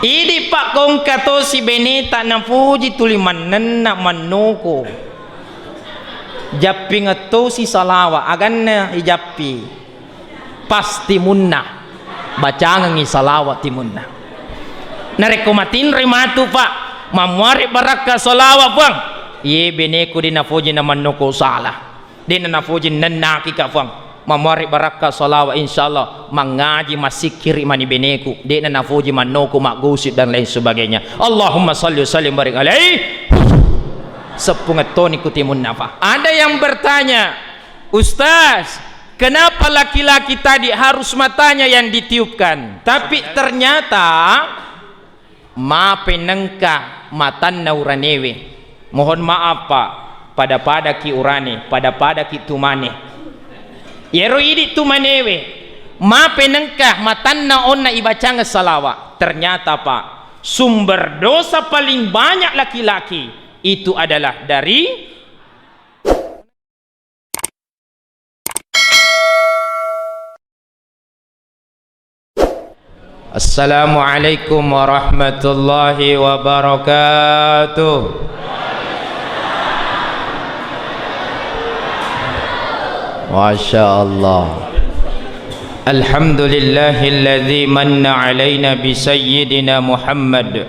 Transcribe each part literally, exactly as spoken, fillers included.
Idi' pa' ko engka tosi beneta napoji tuli mannenna mannoko. Jappingeng tosi salawa', aganna ijappi. Pas timunna. Bacangengngi salawa' timunna. Narekko matinroi matu pa', mammuare barakka salawa' puang. Iye beneku de' napoji na mannoko sala. De'na napoji nennakika puang. Mammuare barakka salawa', insyaallah mangngaji massikkiri' mani beneku. De'na napoji mannoko maggosi dan lain sebagainya. Allahumma salli wa sallim barik alaihi. Seppungettoni ku timunna pa'. Ada yang bertanya, Ustaz, kenapa laki-laki tadi harus matanya yang ditiupkan? Tapi ternyata mape nengka matanna uranewe. Mohon maaf, Pak, pada-padaki urane, pada-padaki tumane. Yero idi' tumanewe, mape nengka matanna onna ibacang salawa'. Ternyata, Pak, sumber dosa paling banyak laki-laki itu adalah dari Assalamualaikum warahmatullahi wabarakatuh. Masya Allah. Alhamdulillahilladzi manna alaina bi sayyidina Muhammad.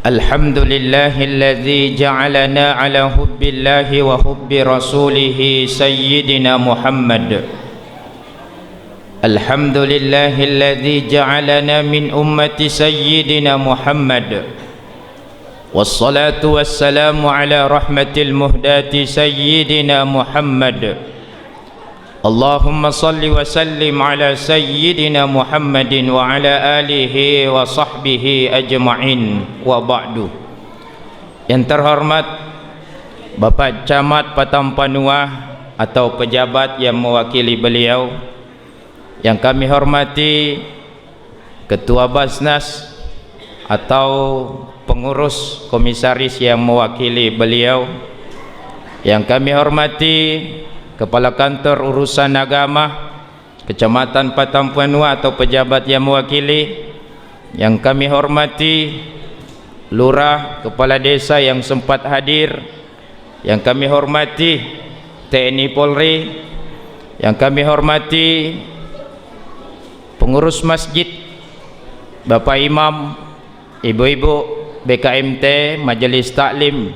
Alhamdulillahilladzi ja'alana ala hubbillahi wa hubbi rasulihi sayyidina Muhammad. Alhamdulillahilladzi ja'alana min ummati sayyidina Muhammad. Wassalatu wassalamu ala rahmatil muhdati sayyidina Muhammad. Allahumma salli wa sallim ala sayyidina Muhammadin wa ala alihi wa sahbihi ajma'in, wa ba'du. Yang terhormat Bapak Camat Patampanua atau pejabat yang mewakili beliau, yang kami hormati Ketua Basnas atau pengurus komisaris yang mewakili beliau, yang kami hormati Kepala Kantor Urusan Agama Kecamatan Patampanua atau pejabat yang mewakili, yang kami hormati Lurah, Kepala Desa yang sempat hadir, yang kami hormati T N I Polri, yang kami hormati pengurus masjid, Bapak Imam, Ibu-ibu, B K M T, Majelis Taklim,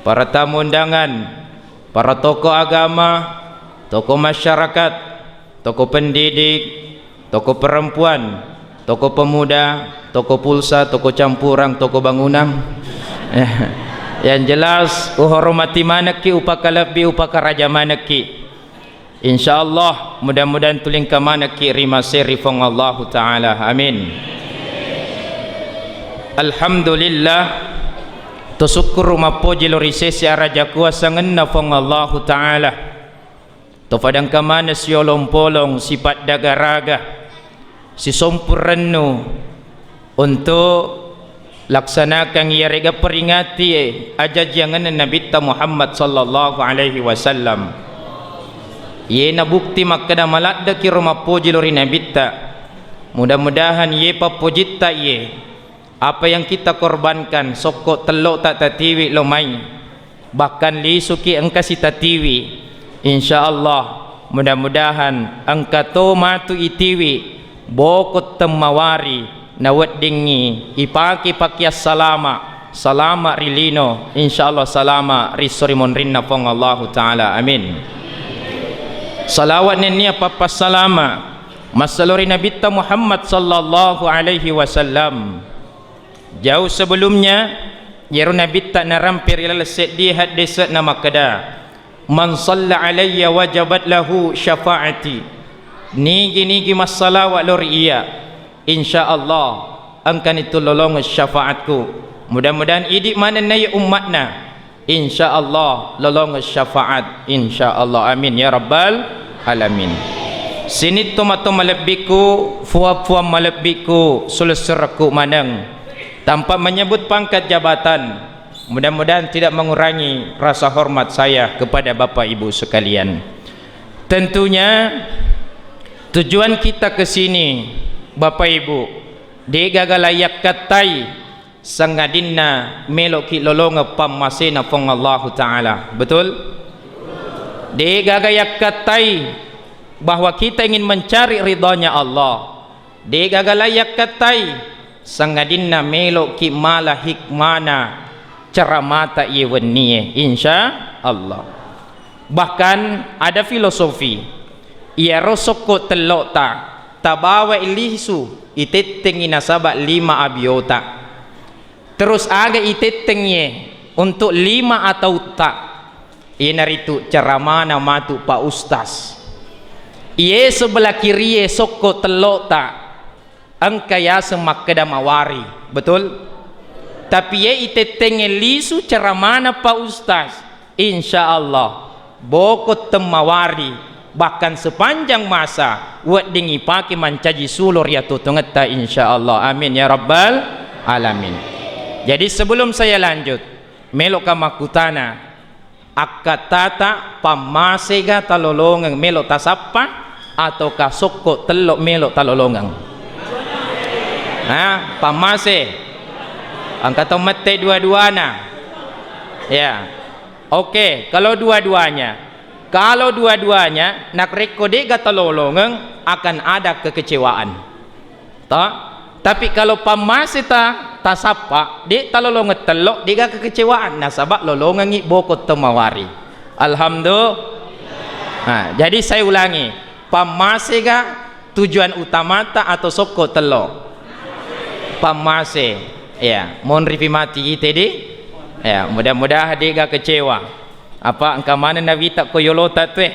para tamu undangan, para tokoh agama, tokoh masyarakat, tokoh pendidik, tokoh perempuan, tokoh pemuda, tokoh pulsa, tokoh campuran, tokoh bangunan. Yang jelas, uhormati manekki, upakalebbi, upakaraja manekki. Insyaallah, mudah-mudahan tulingka manekki ri maseri Puang Allahu Ta'ala. Amin. Alhamdulillah, to sukkuru mappoji lo ri sese araja kuasangenna Puang Allahu Ta'ala. To padangka maneng siolong-polong, sipaddagaraga, sisompu rennu untuk laksanakan iyarega peringati ajajiangenna Nabitta Muhammad sallallahu alaihi wasallam. Iyena bukti makkeda maladdeki ro mappoji lo ri Nabitta. Mudah-mudahan iye pappojitta iye, apa yang kita korbankan, sokko tello ta tatiwi lo mai, bahkan lisuki engka sitatiwi. Insyaallah, mudah-mudahan engka to matu itiwi boko temmawari naweddingngi ipake pakeang salama, salama ri lino, insyaallah salama ri esso ri monrinna Puang Allahu Ta'ala. Amin. Salawat nennia pappassalama massalo ri Nabitta Muhammad sallallahu alaihi wasallam. Jauh sebelumnya, iyaro Nabitta narampe ri laleng seddie haddese'na makkeda, "Man shalla alayya wajabat lahu syafa'ati." Nigi-nigi massalawa lao ri iyya, insyaallah engkani tullolongeng syafaatku. Mudah-mudahan idi manenna iya ummatna. Insyaallah lolongeng syafaat, insyaallah, amin ya rabbal alamin. Sinitto mato malebbiku, fuang-fuang malebbiku, sulessurekku maneng. Tanpa menyebut pangkat jabatan, mudah-mudahan tidak mengurangi rasa hormat saya kepada Bapak Ibu sekalian. Tentunya tujuan kita ke sini, Bapak Ibu, De'gaga layakkattai sangadinna melo'ki lolongeng pammasena Puang Allahu Ta'ala. Betul? De'gaga yakkattai bahwa kita ingin mencari ridhanya Allah. De'gaga layakkattai sangadinna melo'ki mala hikmana ceramata iye wennie, insya Allah. Bahkan ada filosofi, iyaro sokko tello'ta tabawa lisu, itettengngi nasaba lima abiota. Terus aga itettengngie untuk lima atautta, iyanaritu ceramana matu Pak Ustaz. Iye sebelah kirie sokko tello'ta engka yaseng makkeda mawari, betul? Tapi ye itettengnge lisu ceramana Pak Ustaz, insya Allah boko temmawari, bahkan sepanjang masa wedding ipake mancaji sulo ri atotongetta, insya Allah. Amin ya rabbal alamin. Jadi sebelum saya lanjut, meloka makkutana, akkattata pammasega talolongeng melo tasappa ataukah sokko tello melo talolongeng? Ha, pammase. Engka to mette dua-duana. Ya. Oke, kalau dua-duanya. Kalau dua-duanya, narekko de'ga talolongeng, akan ada kekecewaan. Ta? Tapi kalau pammase ta, tasappa, de' talolongeng tello, de'ga kekecewaan, nasaba lolongengngi boko temmawari. Alhamdulillah. Nah, jadi saya ulangi, pammasega tujuan utamata atau sokko tello? Pammase. Ya, monripi mati ite di. Ya, mudah-mudahan de'ga kecewa. Apa engka maneng nawita ko yolota tue,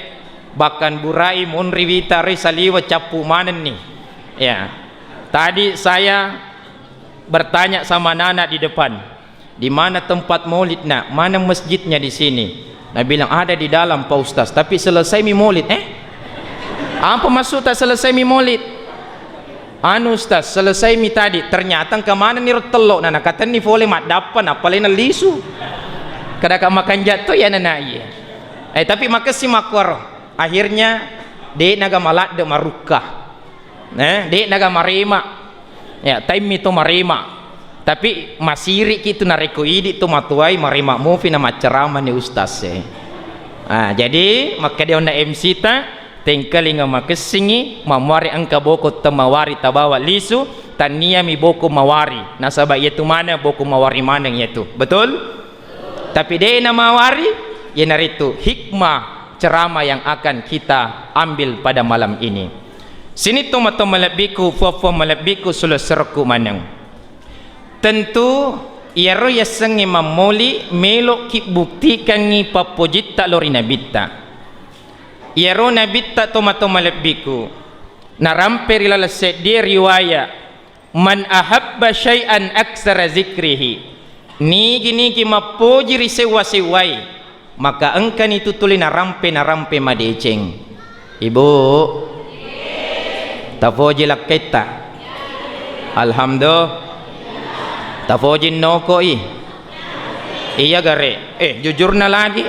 bahkan burai monri wita ri saliweng cappu manenni. Ya. Tadi saya bertanya sama anak-anak di depan, "Di mana tempat maulid, Nak? Mana masjidnya di sini?" Nah, bilang, "Ada di dalam, Pak Ustaz, tapi selesai mi maulid." "Eh? Apa maksud tak selesai mi maulid?" "Anu, Ustaz, selesai mi tadi, ternyata engka manenni ro tello, na nakatenni fole maddappa, nappa lena lisu." Kadaka makanja to ya nana iye. Eh, tapi makessi makkuaro. Akhirnya, de'naga maladde marukka. Eh, de'naga marema. Ya, taimmi to marema. Tapi masiriki tu narekko idi tu matuai marema mufi na macceramani ustaz e. Ah, jadi makkeda onna M C ta, tengkalinga makessingi, mamuare engka boko temmawari tabawa lisu, tanniami boko mawari. Nasaba iyatu maneng boko mawari maneng iyatu. Betul? Tapi de'na mawari, iyanaritu hikmah ceramah yang akan kita ambil pada malam ini. Sini tomatoa malebbiku, fua-fua malebbiku, sulesserekku maneng. Tentu iyaro yassengnge mammoli melo'ki buktikangngi pappojitta lao ri Nabitta. Iyaro Nabitta tomatoa malebbiku, narampe ri laleng seddie riwaya, "Man ahabba syai'an aksara zikrihi." Nigi-nigi mappoji ri sewwa-sewwai, maka engkani tu tuli narampe-narampe madeceng. Ibu, tafoji lakketta? Alhamdulillah. Tafoji nokoi? Iya gare. Eh, jujurna lagi.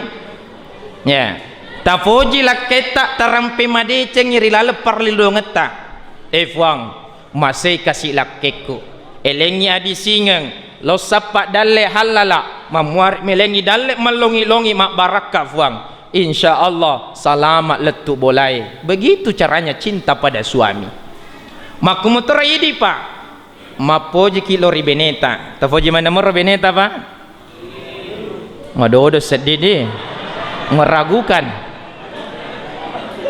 Ya. Tafoji lakketta tarampe madecengi ri laleng parlilungetta. Eh, Fuang, masei kasi lakkekku. Elengi adisingeng, lo sappa dalle hallala, mamuare melengi dalle mallongi-longi mabbarakka, Fuang. Insya Allah salama lettu bolae. Begitu caranya cinta pada suami. Makkumutoro idi, Pak. Mappojiki lo ri beneta. Tafoji maneng moro beneta, Pak? Madodo seddi di. Meragukan.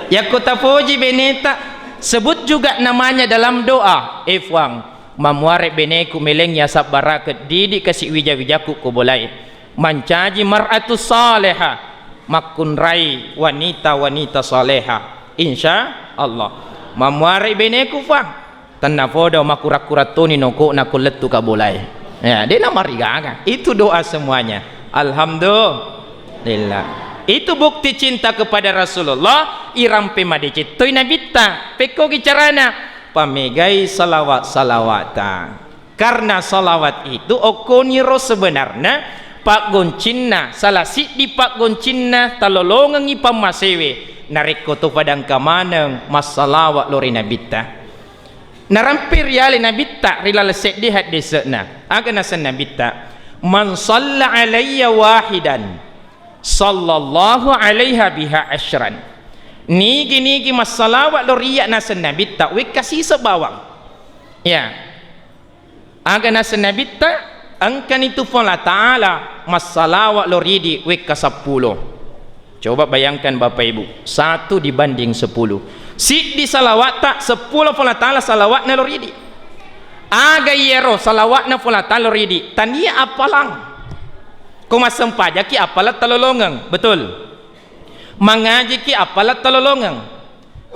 Yakko tafoji beneta, sebut juga namanya dalam doa. Eh, Fuang, mamuare beneku melengi asabbarake, didi kasi wija-wijaku ko bolae. Mancaji mar'atus salehah, makkunrai wanita-wanita salehah. Insya Allah. Mamuare beneku, Fuang. Tennapodo makkura-kura toni nokona ko lettuka bolae. Ya, de'na marigaga. Itu doa semuanya. Alhamdulillah. Itu bukti cinta kepada Rasulullah, irampe madeceng toi Nabitta. Pekkogi carana? Pamegai salawat-salawata. Karena salawat itu okkoniro sebenarna paggoncinna, salah siddi paggoncinna talolongengi pammasewe. Narekko to padangka maneng massalawa lo ri Nabitta. Narampe riale Nabitta ri laleng seddi haddese'na. Aga naseng Nabitta, "Man shalla alayya wahidan, sallallahu alaiha biha asyran." Nigi-nigi massalawa lao ri iyya naseng Nabitta, wekka siseng bawang. Ya. Aga naseng Nabitta, engkanitu Puang Allah Ta'ala massalawa lao ri idi wekka seppulo. Coba bayangkan Bapak Ibu, satu dibanding sepuluh. Siddi salawatta, seppulo Puang Allah Ta'ala salawatna lao ri idi. Aga iyaro salawatna Puang Allah Ta'ala lao ri idi? Tania appalang. Ko massempajaki appalang talolongeng, betul? Mangajiki appalang talolongeng.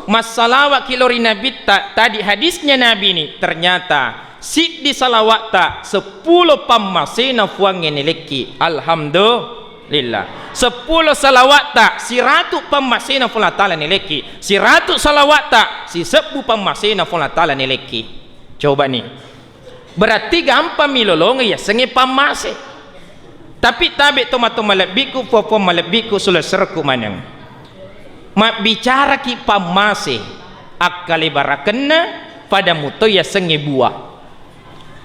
Massalawaki lao ri Nabitta, tadi hadisnya Nabi ni, ternyata siddi salawatta, seppulo pammasena Puangnge nelekki. Alhamdulillah. Seppulo salawatta, siratu pammasena Puang Allah Ta'ala nelekki. Siratu salawatta, sisebbu pammasena Puang Allah Ta'ala nelekki. Coba ni. Berarti gampang mi lolongeng yasengnge pammase. Tapi tabe tomatoa malebbiku, puang-puang malebbiku, sulesserekku maneng. Mabbicaraki pammase, akkalebarakenna pada muto yasengnge buah.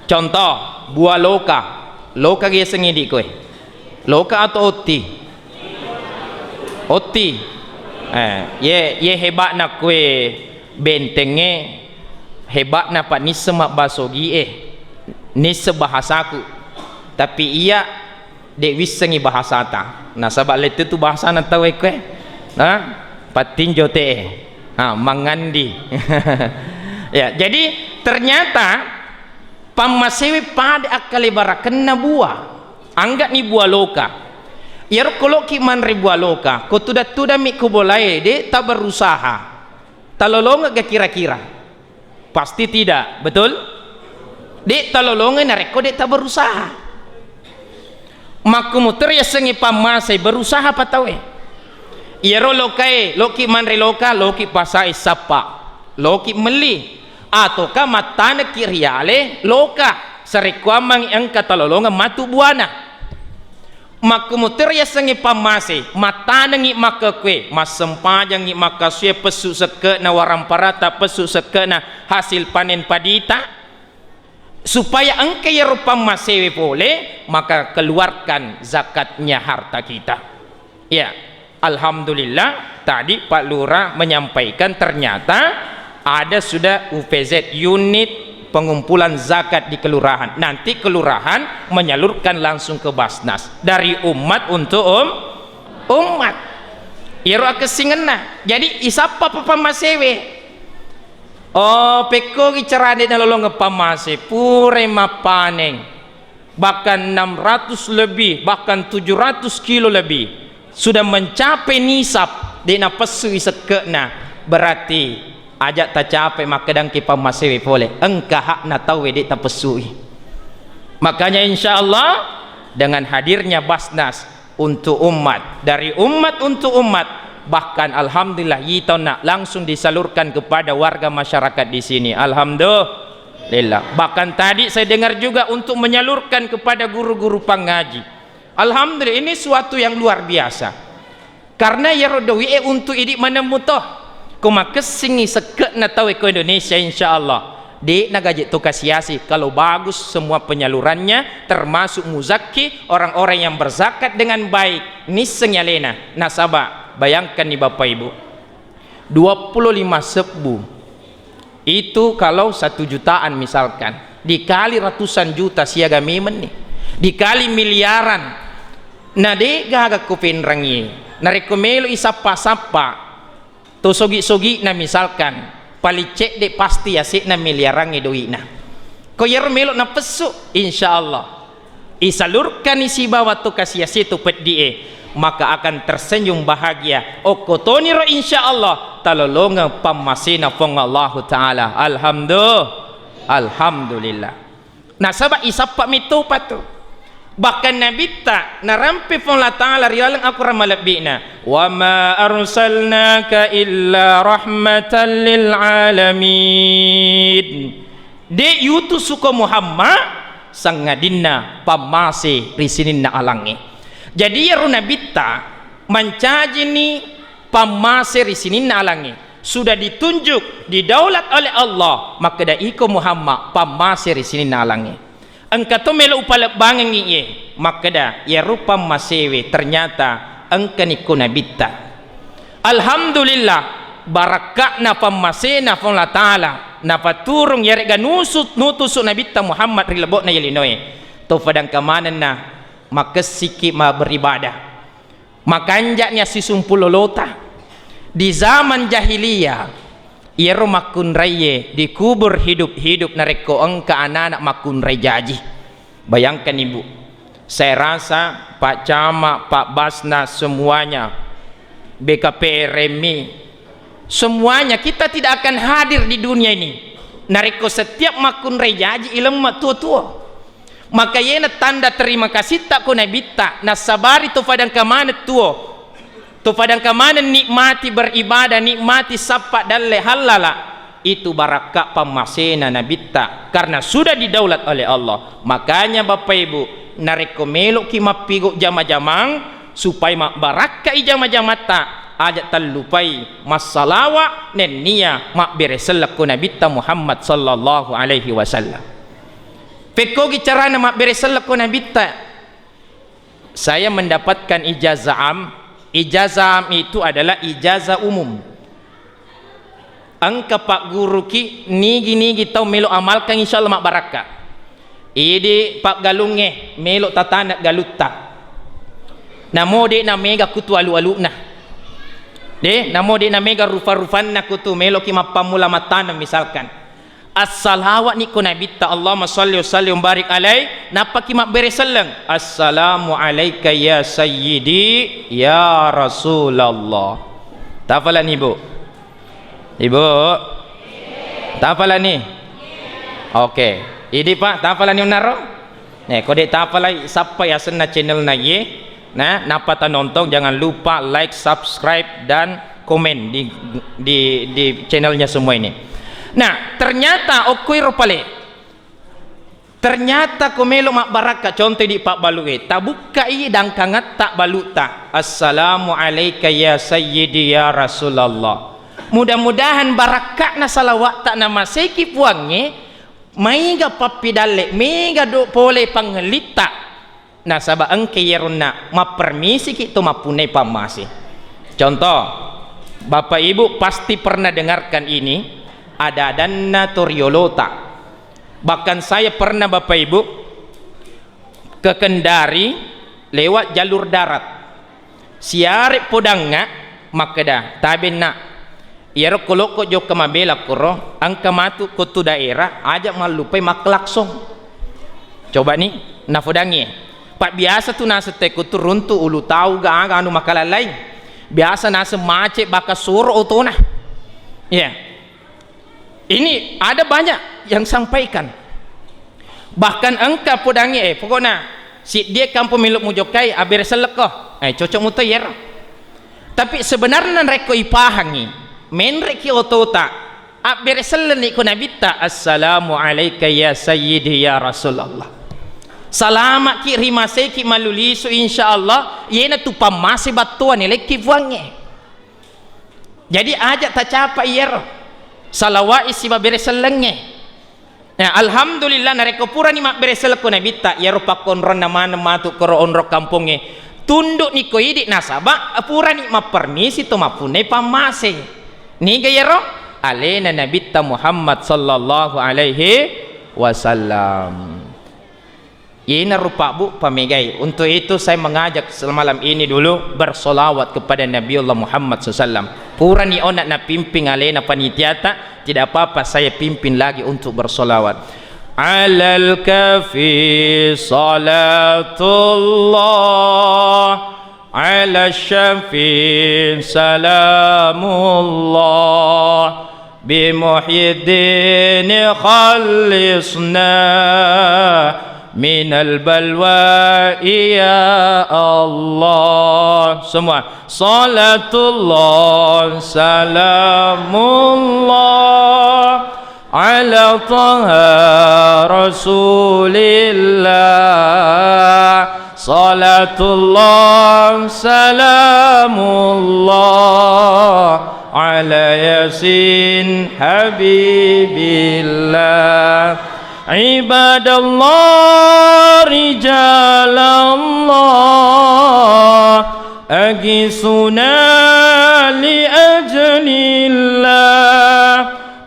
Contoh, buah loka. Loka ga yasengnge idi koe? Loka atau otti? Otti. Eh, ye, ye hebatna koe bentengnge, hebatna pa nisseng mabbasogie, nisseng bahasaku. Tapi iya de wissengi bahasata. Nasaba lettu tu bahasana tau ekkoe. Ha? Pattinjo te. Ha, mangandi. Ya, jadi ternyata pammasewe pada akkalebarakenna buah. Anggani buah loka. Iyaro koloki manre buah loka, ko tuda-tudami ko bolae, de taberusaha. Talolongeng ga kira-kira? Pasti tidak, betul? De talolongeng narekko de taberusaha. Makkumutero yasengnge pammase, berusaha pa tauwe. Iyaro lokae, loki manre loka, loki pasae sappa, loki melli, ataukah mattanekki riale loka, sarekkoammangngi engka talolongeng matu buana. Makkumutero yasengnge pammase, mattanengngi makkekue, massempajangngi makkasue pessu sekke'na warang parata, pessu sekke'na hasil panen padita, supaya engka iyaro pammasewe pole, maka keluarkan zakatnya harta kita. Ya, alhamdulillah, tadi Pak Lurah menyampaikan ternyata ada sudah U P Z, unit pengumpulan zakat di kelurahan. Nanti kelurahan menyalurkan langsung ke Basnas. Dari umat untuk um, umat. Iyaro akessingenna. Jadi isappa pa pammasewe. Oh, pekkogi carana nalolongeng pammase, purai mappaneng. Bahkan enam ratus lebih, bahkan tujuh ratus kilo lebih. Sudah mencapai nisab, de napessui sekke'na. Berarti aja tacapai makkedangki pammasewe pole. Engka hakna tauwe de tapessui. Makanya insya Allah dengan hadirnya Basnas untuk umat, dari umat untuk umat, bahkan alhamdulillah yitonna langsung disalurkan kepada warga masyarakat di sini. Alhamdulillah. Bahkan tadi saya dengar juga untuk menyalurkan kepada guru-guru pangaji. Alhamdulillah, ini suatu yang luar biasa. Karena iyaro doi'e untuk idi maneng muto. Ko makessingngi sekke'na tauwe ko Indonesia, insya Allah. De nagaje to kasiasi kalau bagus semua penyalurannya, termasuk muzakki, orang-orang yang berzakat dengan baik, nissengngi alena. Nasaba, bayangkanni Bapak Ibu, dua puluh lima sebbu itu kalau satu jutaan misalkan, dikali ratusan juta siaga memenni, dikali miliaran. Na de gaga ko penrangi. Narekko melo isappa-sappa, to sogi-sogi'na misalkan, paling cedde pasti yase'na miliarangnge doi'na. Ko iyaro melo napessu, insya Allah. Isalurkani sibawa to kasiasi to peddi'e, maka akan tersenyum bahagia. Okko toniro insya Allah talolongeng pammasena Puang Allahu Ta'ala. Alhamdu-, Alhamdulillah. Nasaba isappa mettopa tu. Bahkan Nabitta narampe Puang Allah Ta'ala ri laleng akorang malebbi'na, "Wa ma arsalnaka illa rahmatan lil alamin." De yutusuko Muhammad sangadinna pammase ri sininna alangnge. Jadi iyaro Nabitta mancajini pammase ri sininna alangnge. Sudah ditunjuk, didaulat oleh Allah, makkeda, "Iko Muhammad, pammase ri sininna alangnge." Engka to melo upalebbangengngi iye, makkeda, "Iyaro pammasewe ternyata engkani ko Nabitta." Alhamdulillah, barakka'na pammasena Puang Allah Ta'ala napaturung iyare'ga nusut-, nutusu Nabitta Muhammad ri lebo'na iye linoe. To padangka manenna makessiki ma-, beribadah. Makanja'ni assisumpu lolota. Di zaman jahiliyah, iyaro makkunraiye dikubur hidup-hidup narekko engka anana makkunrai jaji. Bayangkan, Ibu, saya rasa Pak Camat, Pak Basnas, semuanya, B K P R M I, semuanya kita tidak akan hadir di dunia ini narekko setiap makkunrai jaji ilemma tuo-tuo. Maka iyena tanda terima kasitta ko Nabitta, nassabari to padangka maneng tuo, to padangka maneng nikmati beribadah, nikmati sappa dalle hallala, itu barakka pammasena Nabitta karena sudah didaulat oleh Allah. Makanya Bapak Ibu, narekko meloki mappigo jama-jamang supaya mabbarakkai jama-jamatta, aja tallupai massalawa nennia mabbere selleng ko Nabitta Muhammad sallallahu alaihi wasallam. Pekkogi carana mabbere selleng ko Nabitta? Saya mendapatkan ijazah am. Ijazah am itu adalah ijazah umum. Engka pagguruki, nigi-nigi tau melo amalkan, insya Allah mabbarakka. Idi paggalungnge melo tatana galutta. Namo de na mega kutu alu-aluna. De, namo de na mega rufa-rufanna kutu meloki mappammula mattaneng misalkan. Assalawani ko Nabitta, Allahumma salli wa sallim wa barik alaih, nappaki mabbere selleng, "Assalamu alaika ya sayyidi ya Rasulallah." Tafalani, Bu? Ibu? Tafalani? Oke. Idi, Pak, tafalani unnaro? Eh, ko de tafalai, sappai asenna channelna iye. Nah, nappa tanontong, jangan lupa like, subscribe, dan komen di, di, di channelnya semua ini. Nah, ternyata okkoiro pale. Ternyata ko melo mabbarakka, contoh di pabbalue, tabukkai dangkangetta balutta, "Assalamu alaika ya sayyidi ya Rasulallah." Mudah-mudahan barakka'na salawatta namaseki Puangnge, maega pappidalle, mega do pole pangellitta. Nasaba engka iyaronna mappermisiki to mappunnai pammase. Contoh, Bapak Ibu pasti pernah dengarkan ini, ada-adanna toriolota. Bahkan saya pernah, Bapak Ibu, ke Kendari lewat jalur darat. Siare podangnga makkeda, "Tabenna, iyaro ko lokko jokka mabela koro, engka matu ko tu daerah, aja mallupai makklakson." Coba ni, nafodangngi. Pak, biasa tu naseng te ko tu runtu ulu tau ga aga anu makalallai. Biasa naseng macet baka soro otona. Iya. Ini ada banyak yang sampaikan. Bahkan engka podangngi, eh, pokokna siddia kampong melo mujokkai, abbere sellekko. Eh, cocok muto iyaro. Tapi sebenarnya rekko ipahangi, menreki otota, abbere sellenni ko Nabitta, "Assalamu alaika ya sayyidi ya Rasulallah." Salamaki, rimaseki, malulisu, insya Allah, iyena tu pammase battoa nelekki Puangnge. Jadi aja tacapa iyaro. Salawai sibabbere sellengnge. Nah, alhamdulillah, narekko purani mabbere selleng ko Nabitta, iyaro pakkonronna maneng matu koro onrong kampongnge. Tundukni ko idi nasaba purani mappermisi to mappunnai pammase. Niga iyaro? Alena Nabitta Muhammad sallallahu alaihi wasallam. Iyanaro Pak Bu pamegai. Untuk itu saya mengajak malam ini dulu bersolawat kepada Nabiullah Muhammad sallallahu alaihi wasallam. Purani ona napimping alena panitiata, tidak apa-apa saya pimpin lagi untuk bersolawat. Alal kafi salatullah, ala syafi salamullah, bi Muhyiddin khallisna minal balwa ya Allah. Semua. Salatullah, salamullah, ala Taha Rasulillah. Salat الله، سلام الله على ياسين حبيب الله. عباد الله، رجال الله، أغيثونا لأجل الله،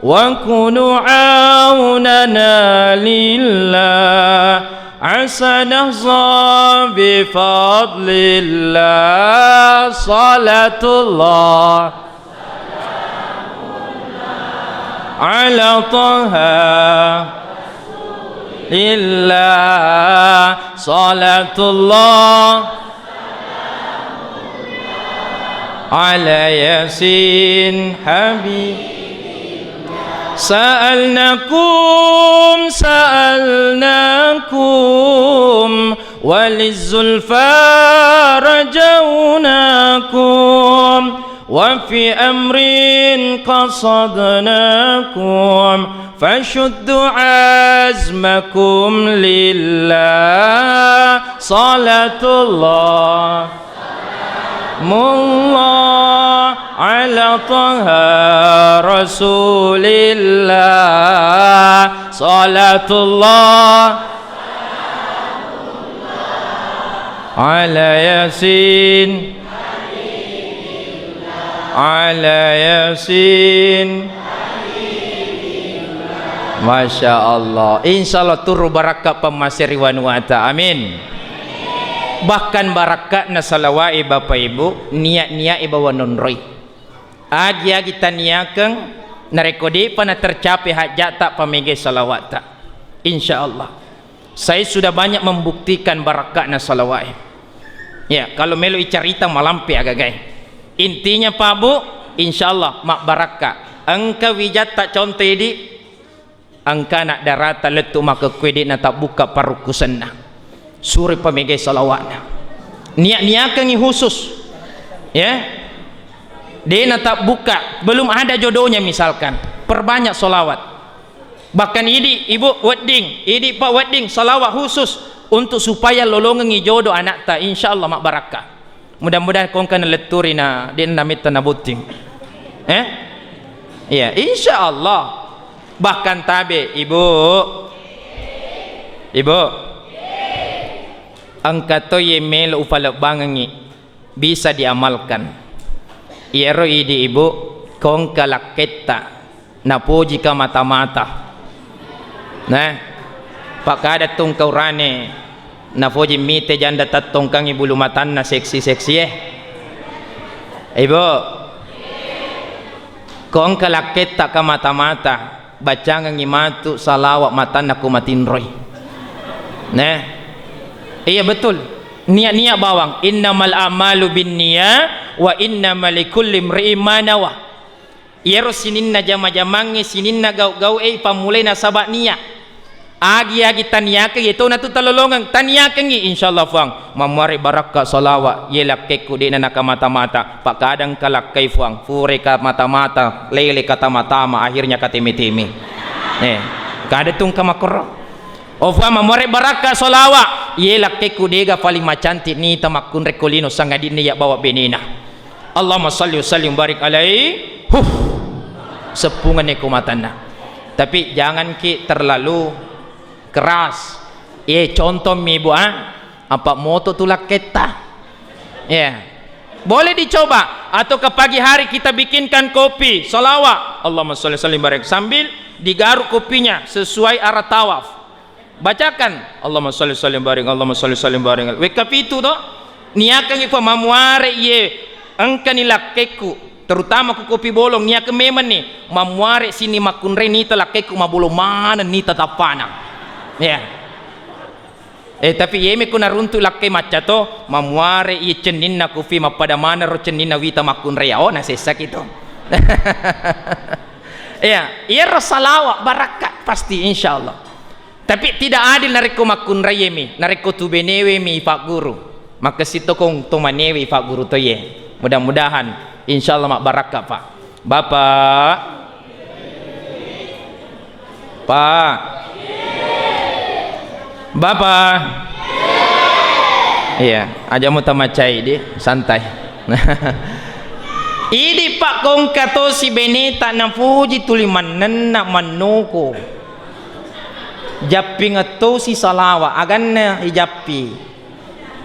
وكونوا عوننا لله، عسى نحظى بفضل الله. صلاة الله على طه الله، صلاة الله على ياسين حبيب. سألناكم، سألناكم، وللزلفى رجوناكم، وفي أمر قصدناكم، فشدوا عزمكم لله. صلاة الله، سلام الله على طه رسول الله. صلاة الله على ياسين، على ياسين. Masya Allah. Insya Allah turu barakka pammaseri wanuata. Amin. Bahkan barakka'na salawa'i, Bapak Ibu, niat-niat ibawa nonroi. Agi-agi taniakeng, narekko de'pa natercapai hajja'ta, pamegai salawa'ta. Insya Allah. Saya sudah banyak membuktikan barakka'na salawa'e. Ya, kalau melo icarita malampe agagai. Intinya, Pak Bu, insya Allah mabbarakka. Engka wijatta contoh idi, engkana darata lettu makkekkuwe de'na tabbukka parukkusenna. Sure pamegai salawa'na. Niat-niakengi khusus. Ya. De'na tabbukka, belum ada jodohnya misalkan. Perbanyak salawat. Bahkan idi, Ibu, wedding, idi, Pak, wedding salawat khusus untuk supaya lolongengi jodoh anakta, insya Allah mabbarakka. Mudah-mudahan kongka naletturi na de'na metta nabotting. Eh? Iya, insya Allah. Bahkan tabe, Ibu. Ibu. Engka to ye melo ufalebbangengi, bisa diamalkan. Iyaro idi, Ibu, kongka lakketta. Napojika mata-mata. Nah, pakkada tungkaurane, napoji mite janda tattongkangi bulu matanna seksi-seksi e. Ibu, kongka lakketta ka mata-mata, bacangengi matu salawa matanna ko matinroi. Nah, iya betul. Niat-niat bawang. Innamal a'malu binniyat wa innama likulli imri'in ma nawa. Iyaro sininna jama-jamangnge, sininna gau-gau'e ipammulai nasaba nia. Agi-agi taniakeng, iyetona tu talolongeng. Taniakengngi, insyaallah, Fuang, mammuare barakka salawa, iye lakkekku de'na nakamata-mata. Pakkadang kalakkai, Fuang, fure kamata-mata, lele katama-tama, akhirnya kateme-teme. Eh, kada tungka makkoro. Oh, Fuang, mammuare barakka salawa, iye lakkekku de'ga paling macantik nita makkunrai ko lino sangadinna iya bawa benena. Allahumma salli wa sallim barik alaihi. Huh. Seppungenni ko matanna. Tapi jangan ki terlalu keras. Eh, contoh mi, Bu, ah. Apa moto tu lakketta. Ya. Boleh dicoba. Atau ke pagi hari kita bikinkan kopi, salawat. Allahumma salli wa sallim barik. Sambil digaruk kopinya sesuai arah tawaf. Bacakan, Allahumma salli sallim barik, Allahumma salli sallim barik. Wekka pitu to, niakangngi, Fuang, mammuare iye engkani lakkekku, terutama ku kopi bolong, niakeng memenni, mammuare sini makkunrai nita lakkekku mabolong maneng nita tappana. Ya. Eh, tapi iyemi ku naruntu lakkai macca to, mammuare iye cenninna kopi mappada maneng ro cenninna wita makkunrai, oh, nasessaki to. Ya, iyaro salawa barakka pasti, insyaallah. Tapi tidak adil narekko makkunraiemi, narekko tu benewe mi ipagguru. Makkasi to kong to manewe ipagguru to ye. Mudah-mudahan insyaallah mabbarakka, Pak. Bapak. Pak. Bapak. Iya, aja' mutamaccai di, santai. Idi' pa' ko engka tosi beneta nafoji tuli mannenna mannoko. Jappingeng tosi salawa', aganna ijappi.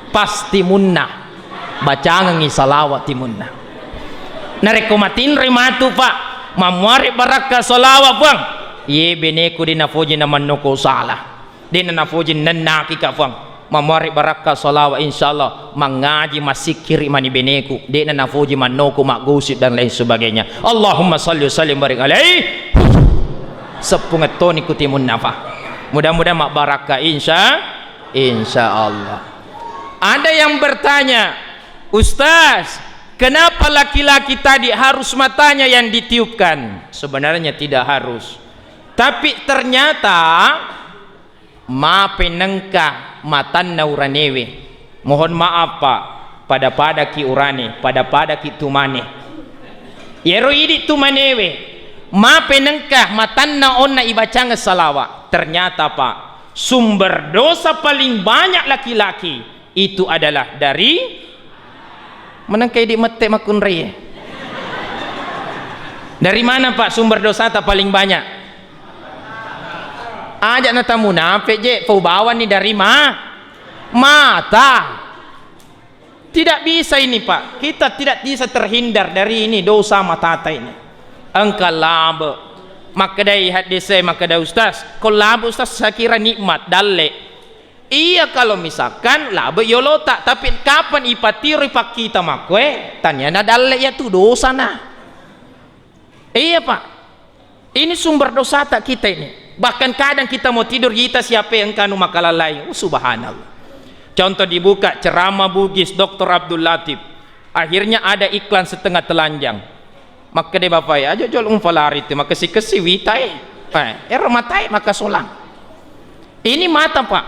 Pas timunna. Bacangengngi salawa' timunna. Narekko matinroi matu, Pak, mammuare barakka salawa', Puang. Iye beneku de' nafoji na mannoko sala. De' na nafoji nennaki ka, Puang. Mammuare barakka salawa', insyaallah mangngaji massikkiri' mani beneku. De' na nafoji mannoko maggosip dan lain sebagainya. Allahumma salli wa sallim barik alaihi. Seppungettoni ku timunna, Pak. Mudah-mudahan mabbarakka, insya, insya Allah. Ada yang bertanya, "Ustaz, kenapa laki-laki tadi harus matanya yang ditiupkan?" Sebenarnya tidak harus. Tapi ternyata mapenengka matanna uranewe. Mohon maaf, Pak, pada-padaki urane, pada-padaki tumane. Yero idi' tumanewe, mapenengka matanna onna ibacangeng salawa'. Ternyata, Pak, sumber dosa paling banyak laki-laki itu adalah dari, menengka idi' mette' makkunraie. Dari mana, Pak, sumber dosata paling banyak? Aja' natamunape' je', pau bawanni dari ma-, mata. Tidak bisa ini, Pak. Kita tidak bisa terhindar dari ini dosa matata ini. Engka labe'. Makkedai haddese, makkeda, "Ustaz, ko labe', Ustaz, saya kira nikmat, dalle'." Iya, kalau misalkan labe' yolota, tapi kapan ipatiroi pakkita makkoe, tania na dalle' iyatu dosana. Iya, Pak. Ini sumber dosata kita ini. Bahkan kadang kita mau tidur, kita siapa yang engka anu makalalai. Oh, subhanallah. Contoh dibuka ceramah Bugis doktor Abdul Latif. Akhirnya ada iklan setengah telanjang. Makkeda bapak e, "Aja jolo mupalari tu, makessi-kessi wita e." Eh, ero matae makasolang. Ini mata, Pak.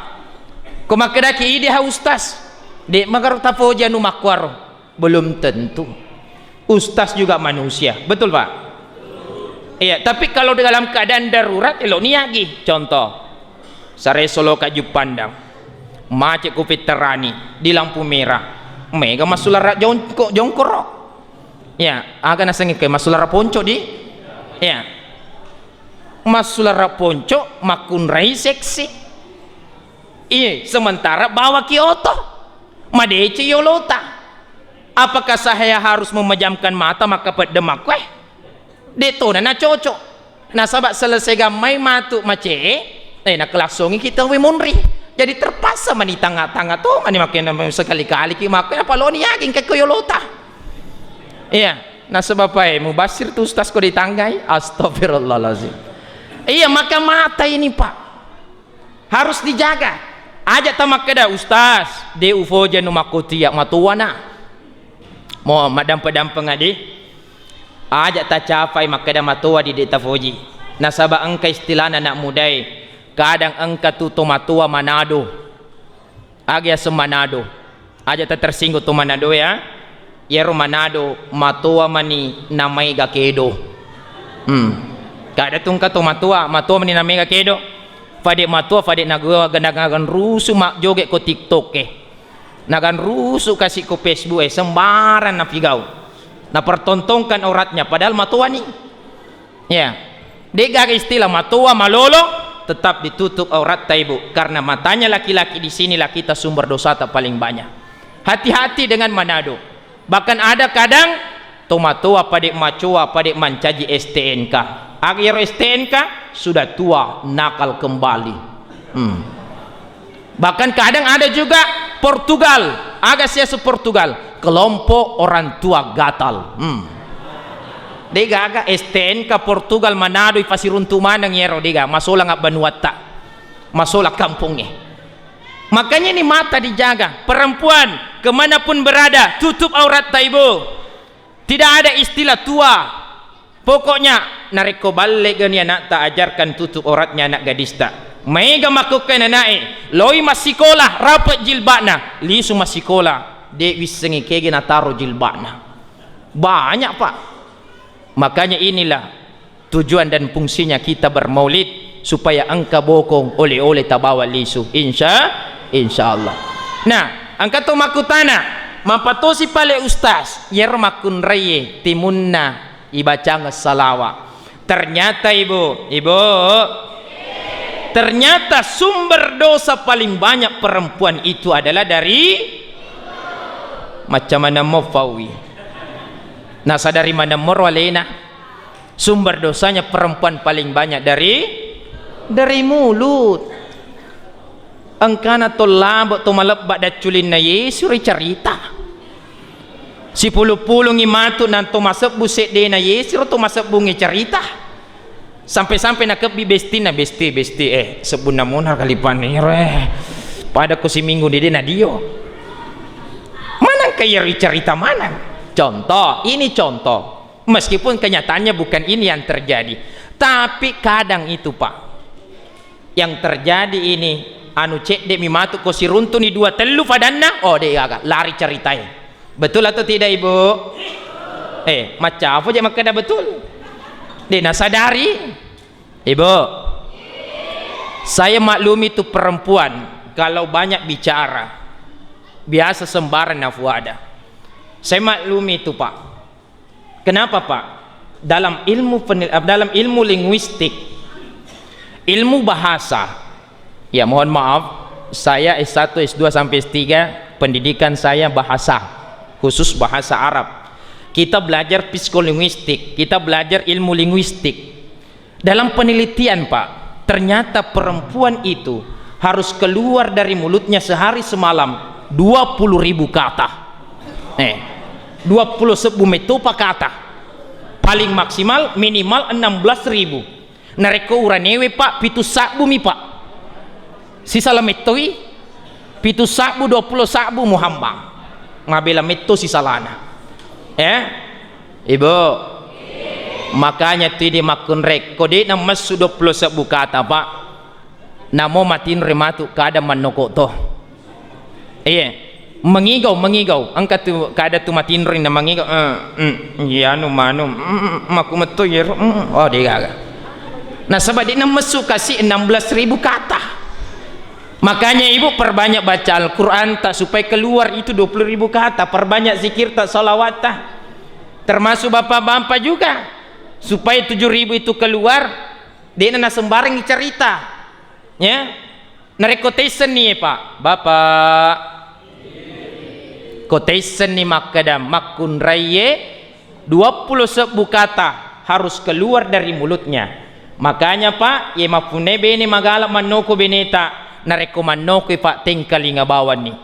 Ko makkedaki, "Idi' ha ustaz." De' magaro tapoji anu makkuaro. Belum tentu. Ustaz juga manusia. Betul, Pak? Iya, tapi kalau dalam keadaan darurat, elo' ni agi. Contoh, sareso loka Juppandang. Macet ko Petterani di lampu merah. Mega massulara jongko-, jongkoro. Ya, aga nasengnge ke massulara ponco di? Ya. Massulara ponco, makkunrai seksi. Iye, sementara bawaki oto. Madeceng yolota. Apakah saya harus memejamkan mata makkapeddeng makkoe? De' tona nacocok. Nasaba' selesai gammai matu mace'e, eh, nakelassongi kita we monri. Jadi terpaksa mani tanga-tanga to mani makkeda sekali-kali ki makkoe napaloni yakin ke ko yolota. Iya, nasaba' pae mubassir tu ustaz ko ditanggai. Astagfirullahalazim. Iya, maka mata ini, Pak. Harus dijaga. Aja' tamakkeda, "Ustaz, de' ufoji anu makkotia, matowana." Mo maddampe-dampeng adi. Aja' tacapai makkeda matowa di de' tafoji. Nasaba' engka istilahna anak mudae. Kadang engka tu tomatoa Manado. Aga yaseng Manado. Aja' tatersinggung to Manado ya. Iyaro Manado matoa mani namaega kedo. Hmm. Kada tungka to matoa, matoa mani namaega kedo. Fade' matoa, fade' nagoa, naganrusu majjoge' ko TikTok e. Naganrusu kasi' ko Facebook e, sembarang napigau. Napertontonkan auratnya, padahal matoani. Ya, de'gaga istilah matoa, malolo, tetap ditutup auratta, Ibu, karena matanya laki-laki di sinilah kita sumber dosata paling banyak. Hati-hati dengan Manado. Bahkan ada kadang tomatoa pade' macoa, pade' mancaji S T N K. Aga iyaro S T N K? Sudah tua, nakal kembali. Hmm. Bahkan kadang ada juga Portugal. Aga siasu Portugal? Kelompok orang tua gatal. Hmm. De'gaga S T N K Portugal Manado ipasiruntu' maneng iyaro, de'ga masolang abbanuatta. Masolang kampongnge. Makanya ini mata dijaga. Perempuan, kemanapun berada, tutup auratta, Ibu. Tidak ada istilah tua. Pokoknya, narekko ballegani ana'ta, ajarkan tutup auratnya anak gadista. Maega makkukkae nana'e, loi massikola, rape' jilba'na, lisu massikola, de' wissengngi kegi nataro jilba'na. Banyak, Pak. Makanya inilah tujuan dan fungsinya kita bermaulid, supaya engka bokong, oleh-oleh tabawa lisu. Insya, insya Allah. Nah, Engka to makkutana, "Mapatosi pale Ustaz, iyaro makkunraie timunna ibacangeng salawa?" Ternyata, Ibu, Ibu, ternyata sumber dosa paling banyak perempuan itu adalah dari, macam mana mau fawi? Nasadari mana moro alena? Sumber dosanya perempuan paling banyak dari, dari mulut. Engkana to labo to malebba dacculinna Yesu ricarita. Sipulung-pulungi matu nan to masebbu seddena Yesu ro to masebbungi carita. Sampai-sampai nakebbi bestinna, "Besti, besti, eh, sebbunna mona kalipanna iro, eh. Pada ko siminggu dede na dio." Manang ka iyaro carita manang. Contoh, ini contoh. Meskipun kenyataannya bukan ini yang terjadi, tapi kadang itu, Pak, yang terjadi ini, anu, cedde mi matu ko siruntuni dua tellu fadanna, oh, de gaga, lari caritai. Betul atau tidak, Ibu? Eh, maccapo je makkeda betul. De nasadari, Ibu. Saya maklumi itu perempuan kalau banyak bicara, biasa sembarang nafuada. Saya maklumi itu, Pak. Kenapa, Pak? Dalam ilmu penil-, eh, dalam ilmu linguistik, ilmu bahasa, ya, mohon maaf, saya S satu, S dua sampai S tiga, pendidikan saya bahasa, khusus bahasa Arab. Kita belajar psikolinguistik, kita belajar ilmu linguistik. Dalam penelitian, Pak, ternyata perempuan itu harus keluar dari mulutnya sehari semalam dua puluh ribu kata. Eh, dua puluh sebbu mettopa kata. Paling maksimal, minimal enam belas ribu. Narekko uranewe, Pak, pitu sabbu mi, Pak. Sisala mettoi, pitu sabbu, dua puluh sabbu muhambang. Mabela metto sisalana. Eh? Ibu, makanya tu idi makkunrai, ko de'na messu dua puluh sebbu kata, Pak, namo matinroi matu kada mannoko to. Iya, mengigau, mengigau. Engka tu kada tu matinroi na mengigau, eh, mm, iya, anu, manu, mm, mm, maku metto, iya, mm, oh, de gaga. Nasaba de'na messu kasi enam belas ribu kata. Makanya, Ibu, perbanyak baca Al-Quran, tak, supaya keluar itu dua puluh ribu kata. Perbanyak zikir, tak, salawat, tak. Termasuk bapak-bapak juga, supaya tujuh ribu itu keluar, de'na nasembarangi carita, ya. Narekko taissenni, Pak, Bapak, ko taissenni makkeda makkunraie dua puluh sebbu kata harus keluar dari mulutnya. Makanya, Pak, ye mappunnai bene magala mannoko beneta, narekko mannokoi, Pak, tengkalinga bawanni.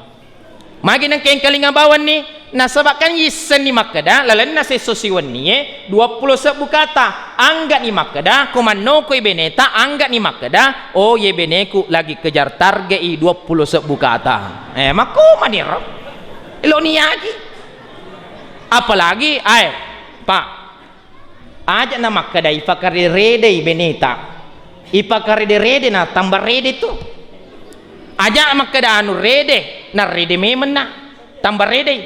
Magi nengka engkalinga bawanni? Nasaba kan yissenni makkeda, lalenna sesso siwennie dua puluh sebbu kata. Anggani makkeda, ko mannokoi beneta, anggani makkeda, "Oh, ye beneku lagi kejar target i dua puluh sebbu kata." Eh, makko maniro. Lo niaki. Apalagi, ae, Pak, Aja na makkeda ipakarede-redei beneta. Ipakarede-rede na tambah rede tu. Aja makkeda anu rede, na rede memenna. Tambah redei.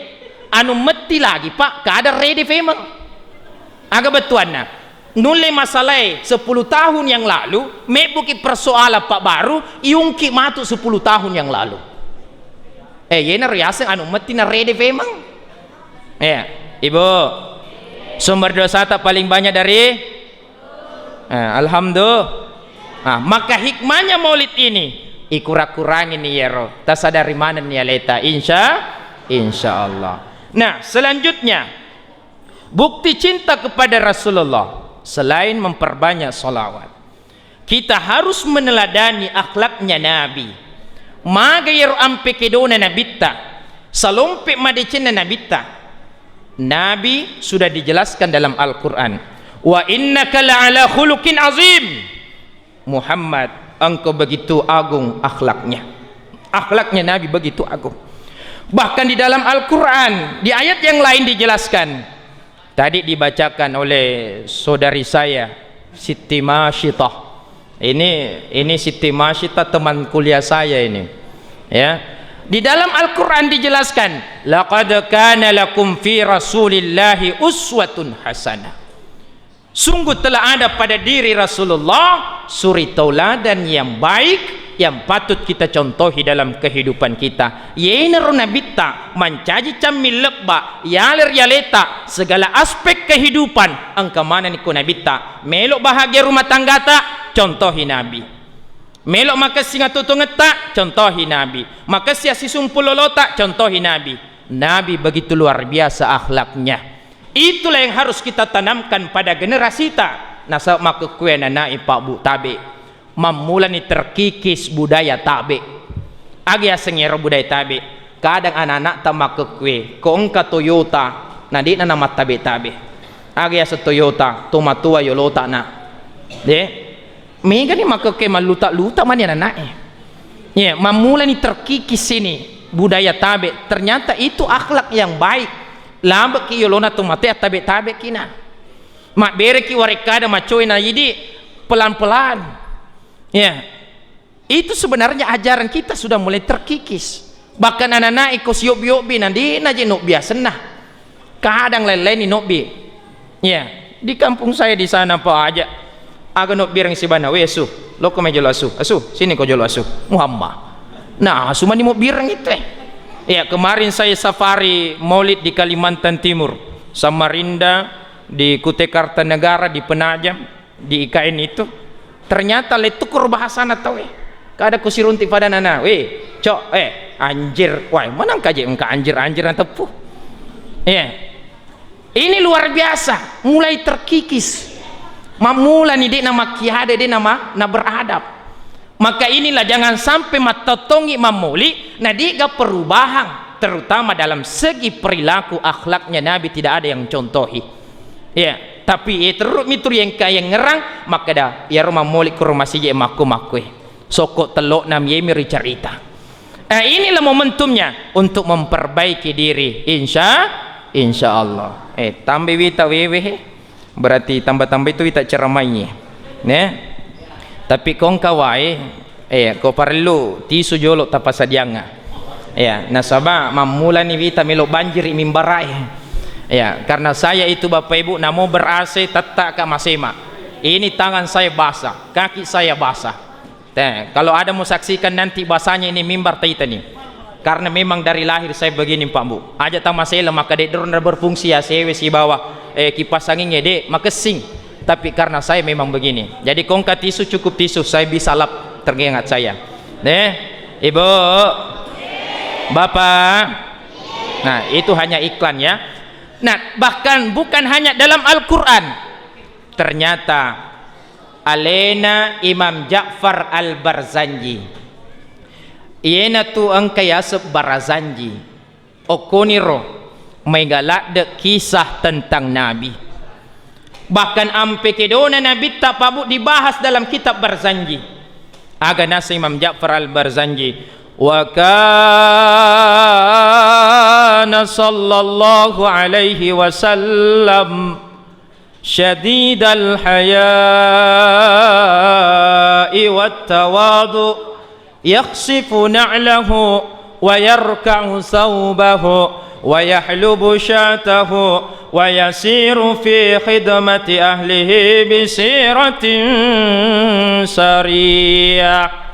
Anu metti lagi, Pak, kada rede femeng. Aga bettuanna? Nulle masalae sepuluh tahun yang lalu, mebbuki persoalan, Pak, baru iungki matu sepuluh tahun yang lalu. Eh, yena riaseng anu metti na rede femeng. Iya, Ibu. Sumber dosata paling banyak dari, eh, alhamdulillah. Ah, maka hikmahnya maulid ini, ikura-kurangi ni yero, tasadari manenni aleta, insya, insya Allah. Nah, selanjutnya, bukti cinta kepada Rasulullah selain memperbanyak salawat. Kita harus meneladani akhlaknya Nabi. Maga iyaro ampe kedona Nabitta, salompe madecenna Nabitta. Nabi sudah dijelaskan dalam Al-Quran, "Wa innaka la'ala khuluqin azim." Muhammad, engkau begitu agung akhlaknya. Akhlaknya Nabi begitu agung. Bahkan di dalam Al-Quran, di ayat yang lain dijelaskan, tadi dibacakan oleh saudari saya, Siti Masyitah. Ini, ini Siti Masyitah teman kuliah saya ini. Ya. Di dalam Al-Quran dijelaskan, "Laqad kana lakum fi Rasulillahi uswatun hasanah." Sungguh telah ada pada diri Rasulullah suri tauladan yang baik yang patut kita contohi dalam kehidupan kita. Iyanaro Nabitta mancaji camming lebba, yale ri aleta, segala aspek kehidupan, engka manenni ko Nabitta. Melo bahagia rumah tanggata, contohi Nabi. Melo makessing atuo-tuongetta, contohi Nabi. Makessing assisumpung lolota, contohi Nabi. Nabi begitu luar biasa akhlaknya. Itulah yang harus kita tanamkan pada generasita. Nasaba makkukkue ananae, Pak Bu, tabe. Mammulani terkikis budaya tabe. Aga yaseng ero budaya tabe? Kadang anak-anakta makkukkue, ko engka Toyota, na de'na namattabe-tabe. Aga yaseng Toyota, tomatoa yolota na. De, megani makkukkue malluta-luta mani anak-anaknya. Ya, mammulani terkikis ini budaya tabe. Ternyata itu akhlak yang baik. Lambeki yolona tomatoa, tabe-tabeki na. Mabbereki warekkada macoe na idi pelan-pelan. Ya. Itu sebenarnya ajaran kita sudah mulai terkikis. Bahkan anak-anak iko siobbi-obbi na de'na je nobbi asenna. Kadang lain-lain ni nobbi. Ya, di kampung saya di sana, Pak, aja. Aga nobbireng sibana, "We, asu, loko mai jolo asu. Asu, sini ko jolo asu." Muhammad. Nah, asu mani mobbireng itu, eh. Ya, kemarin saya safari maulid di Kalimantan Timur, Samarinda, di Kutai Kartanegara, di Penajam, di I K N itu. Ternyata lettukuru bahasana tau, eh. Kada kusirunti pada nana, "We, cok, eh, anjir." Wah, manang kaje engka anjir-anjir na teppu. Iya. Ini luar biasa, mulai terkikis. Mammulani de'na makkiade, de'na ma-, na beradab. Maka inilah jangan sampai mattottongi mammoli, na de'ga perubahan, terutama dalam segi perilaku akhlaknya Nabi tidak ada yang contohi. Ya, tapi, eh, terru mituri engka yang ngerang, makkeda, "Iyaro mammoli kuro masiji makku-makkue. Sokko tello'na miemi ricarita." Eh, inilah momentumnya untuk memperbaiki diri. Insya, insya Allah. Eh, tambai wita wewe, he. Berarti tambah-tambah itu wita ceramainya. Ne? Tapi kongka wae, eh, ko parellu tisu jolo tapasadiangnga. Ya, nasaba mammulani wita melo banjiri mimbarae. Ya, karena saya itu Bapak Ibu namo ber-A C tetta ka masema. Ini tangan saya basah, kaki saya basah. Teh, kalau ada mau saksikan nanti basahnya ini mimbar, taitani. Karena memang dari lahir saya begini, Pak Bu. Aja tamasela maka de' dorong berfungsi ya sewe sibawa, eh, kipas anginnya de' makessing. Tapi karena saya memang begini. Jadi kongka tisu cukup tisu, saya bisa lap teringat saya. Deh, Ibu, Bapak. Nah, itu hanya iklan ya. Nah, bahkan bukan hanya dalam Al-Quran. Ternyata alena Imam Ja'far Al-Barzanji. Iyanatu engka yaseng Barazanji. Okkoniro maega ladde kisah tentang Nabi. Bahkan ampe kedona Nabitta, Pak Bu, dibahas dalam kitab Barzanji. Aga naseng Imam Ja'far Al-Barzanji, "Wa kana sallallahu alaihi wasallam syadidal haya'i wat tawadu, yakhsifu na'lahu wa yarka'u thawbahu wa yahlubu syatahu wa yasiru fi khidmati ahlihi bi siratin sariyah."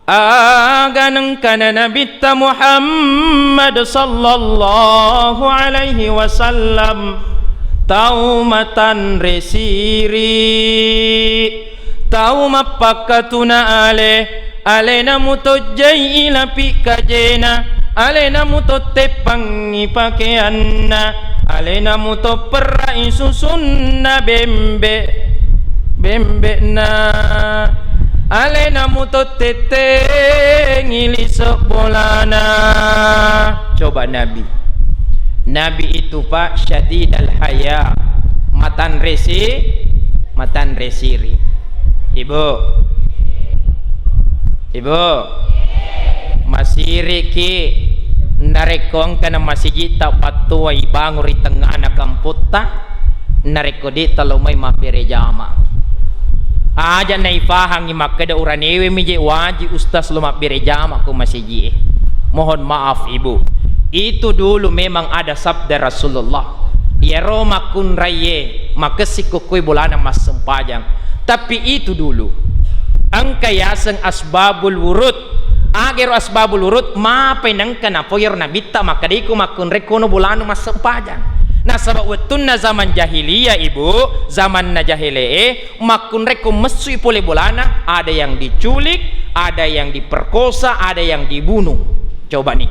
Aga nengkana Nabitta Muhammad sallallahu alaihi wasallam tau matanre siri, tau mappakkatuna ale, alena mutojjai ilapi kajena, alena mutotteppangi pakeanna, alena mutopperrai susunna bembe. Bembe'na, alena mutottettengi lise' bolana. Coba Nabi. Nabi itu, Pak, syadidal haya. Matanre si-, matanre siri. Ibu. Ibu, masiriki narekko engkana masijitta pattuai bangung ri tengngana kampotta, narekko de'ta lo mai mabbere jama. Aja naipahangi makkeda uranewe mi je waji ustaz lo mabbere jama ko masijie. Mohon maaf, Ibu. Itu dulu memang ada sabda Rasulullah. Iyaro makkunraie makessing ko koe bolana massempajang. Tapi itu dulu. Engka yaseng asbabul wurud. Aga ero asbabul wurud? Mapai nengka napau iyaro nabitta makkeda iko makkunrai kono bolanu massempajang. Nasaba wettunna zaman jahiliyah, Ibu, zamanna jahele'e, makkunrai ko messui pole bolana, ada yang diculik, ada yang diperkosa, ada yang dibunuh. Coba nih.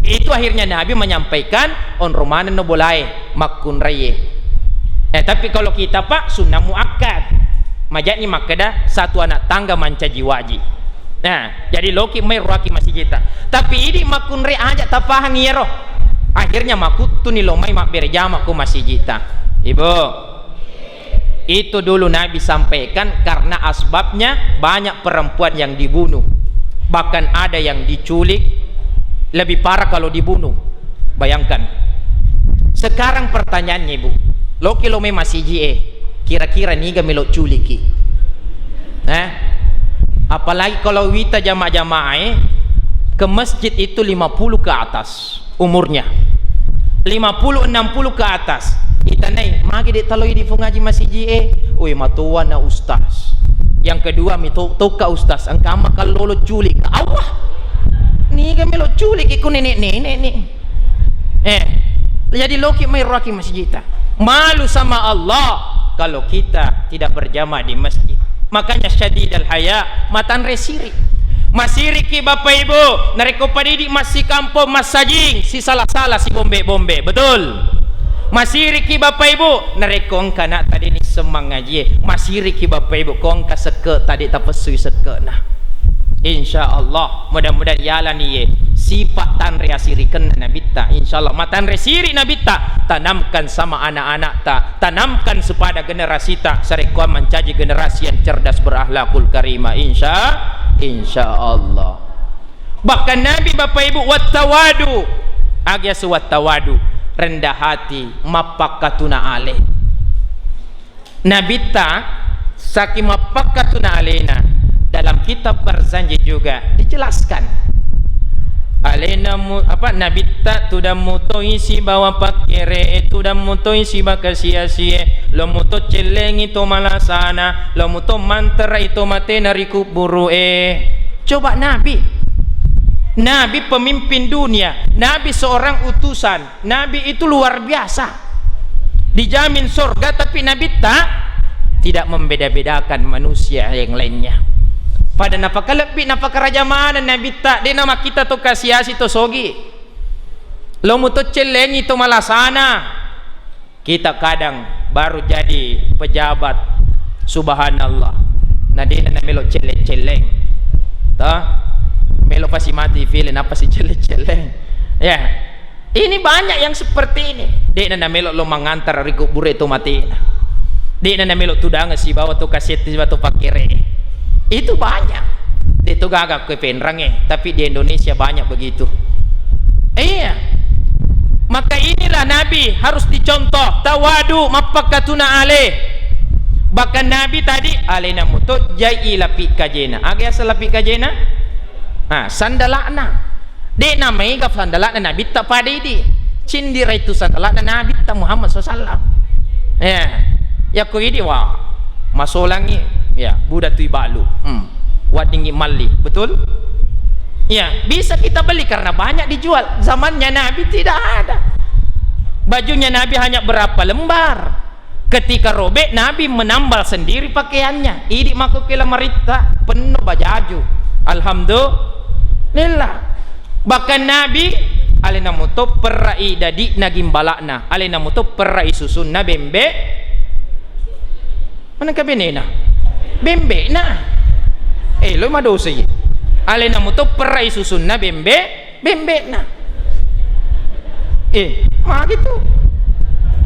Itu akhirnya Nabi menyampaikan, onro manenno bolae, makkunraie. Eh, tapi kalau kita, Pak, sunnah muakkad. Majani makkeda, satu anak tangga mancaji waji. Nah, jadi loki mai ruaki masijita. Tapi idi makkunrai aja tapahang iyaro. Akhirnya makuttuni lo mai mabbere jama ko masijita. Ibu. Itu dulu Nabi sampaikan karena asbabnya banyak perempuan yang dibunuh. Bahkan ada yang diculik, lebih parah kalau dibunuh. Bayangkan. Sekarang pertanyaannya, Ibu, loki lo mai masiji e, kira-kira niga melo culiki? Eh? Apalagi kalau wita jamaah-jamaah e, ke masjid itu lima puluh ke atas umurnya, lima puluh, enam puluh ke atas, itanai, magi de' taloi di Fung Haji masiji e? Oi, matoa na ustaz. Yang kedua, mi to-, toka ustaz, engka amma kallolo culik. Allah, niga melo culik iko nenek-nenek ni. Eh, jadi loki mai ruaki masijita. Malu sama Allah kalau kita tidak berjamaah di masjid. Makanya syadidal haya, matanre siri. Masiriki Bapak Ibu, narekko padidi massikampo massajing, sisala-sala, sibombe-bombe. Betul? Masiriki Bapak Ibu, narekko engka anak tadi ni semang ngajie, masiriki Bapak Ibu, ko engka sekke tadi tapessui sekkena. Insya Allah, mudah-mudahan yalani ye sifat tanre asirikenna Nabitta. Insya Allah, matanre siri Nabitta, tanamkan sama anak-anakta, tanamkan kepada generasita, sarekkoa mancaji generasi yang cerdas berakhlakul karimah. Insya, insya Allah. Bahkan Nabi, Bapak Ibu, wattawadu. Aga yaseng wattawadu? Rendah hati, mappakkatuna ale. Nabitta saking mappakkatuna alena, dalam kitab Barzanji juga dijelaskan. Alena mu-, apa, Nabitta tudang mutoi sibawa pakkere, tudang mutoi sibawa kasiasie, lo muto cellengi to malasana, lo muto manterai to matena ri kubburu'e. Coba Nabi. Nabi pemimpin dunia, Nabi seorang utusan. Nabi itu luar biasa. Dijamin surga, tapi Nabitta tidak membeda-bedakan manusia yang lainnya. Pada napakalebbi, napakaraja maneng Nabitta, de' namakkita to kasiasi to sogi. Lo muto cellengi to malasana. Kita kadang baru jadi pejabat, subhanallah. Na de'na namelo celle-celleng. Toh? Melo pasi mati file, napa si celle-celleng? Ya. Ini banyak yang seperti ini. De'na namelo lo mangantar ri kubure to matena. De'na namelo tudang sibawa to kasetti sibawa to pakkere. Itu banyak. De' to gaga ko Penrangnge, tapi di Indonesia banyak begitu. Iya. Maka inilah Nabi harus dicontoh, tawadu, mappakkatuna ale. Bahkan Nabi tadi, alena muto jai lapi kajena. Aga yaseng lapi kajena? Ah, sandala'na. De' namaega sandala'na Nabitta pada idi. Cindirai tu sandala'na Nabitta Muhammad sallallahu alaihi wasallam. Ya. Yakko idi, wah, masolangi, ya, buda tui balu. Hmm. Waddingi malli. Betul? Ya, bisa kita beli karena banyak dijual. Zamannya Nabi tidak ada. Bajunya Nabi hanya berapa lembar. Ketika robek, Nabi menambal sendiri pakaiannya. Idi mako ke lamaritta, penno bajaju. Alhamdulillah. Bahkan Nabi, alena muto perrai dadi'na gimbala'na, alena muto perrai susunna bembe. Mana kabenena? Bembe'na. Eh, lo madosai. Alena muto perrai susunna bembe. Bembe'na. Eh, magi tu.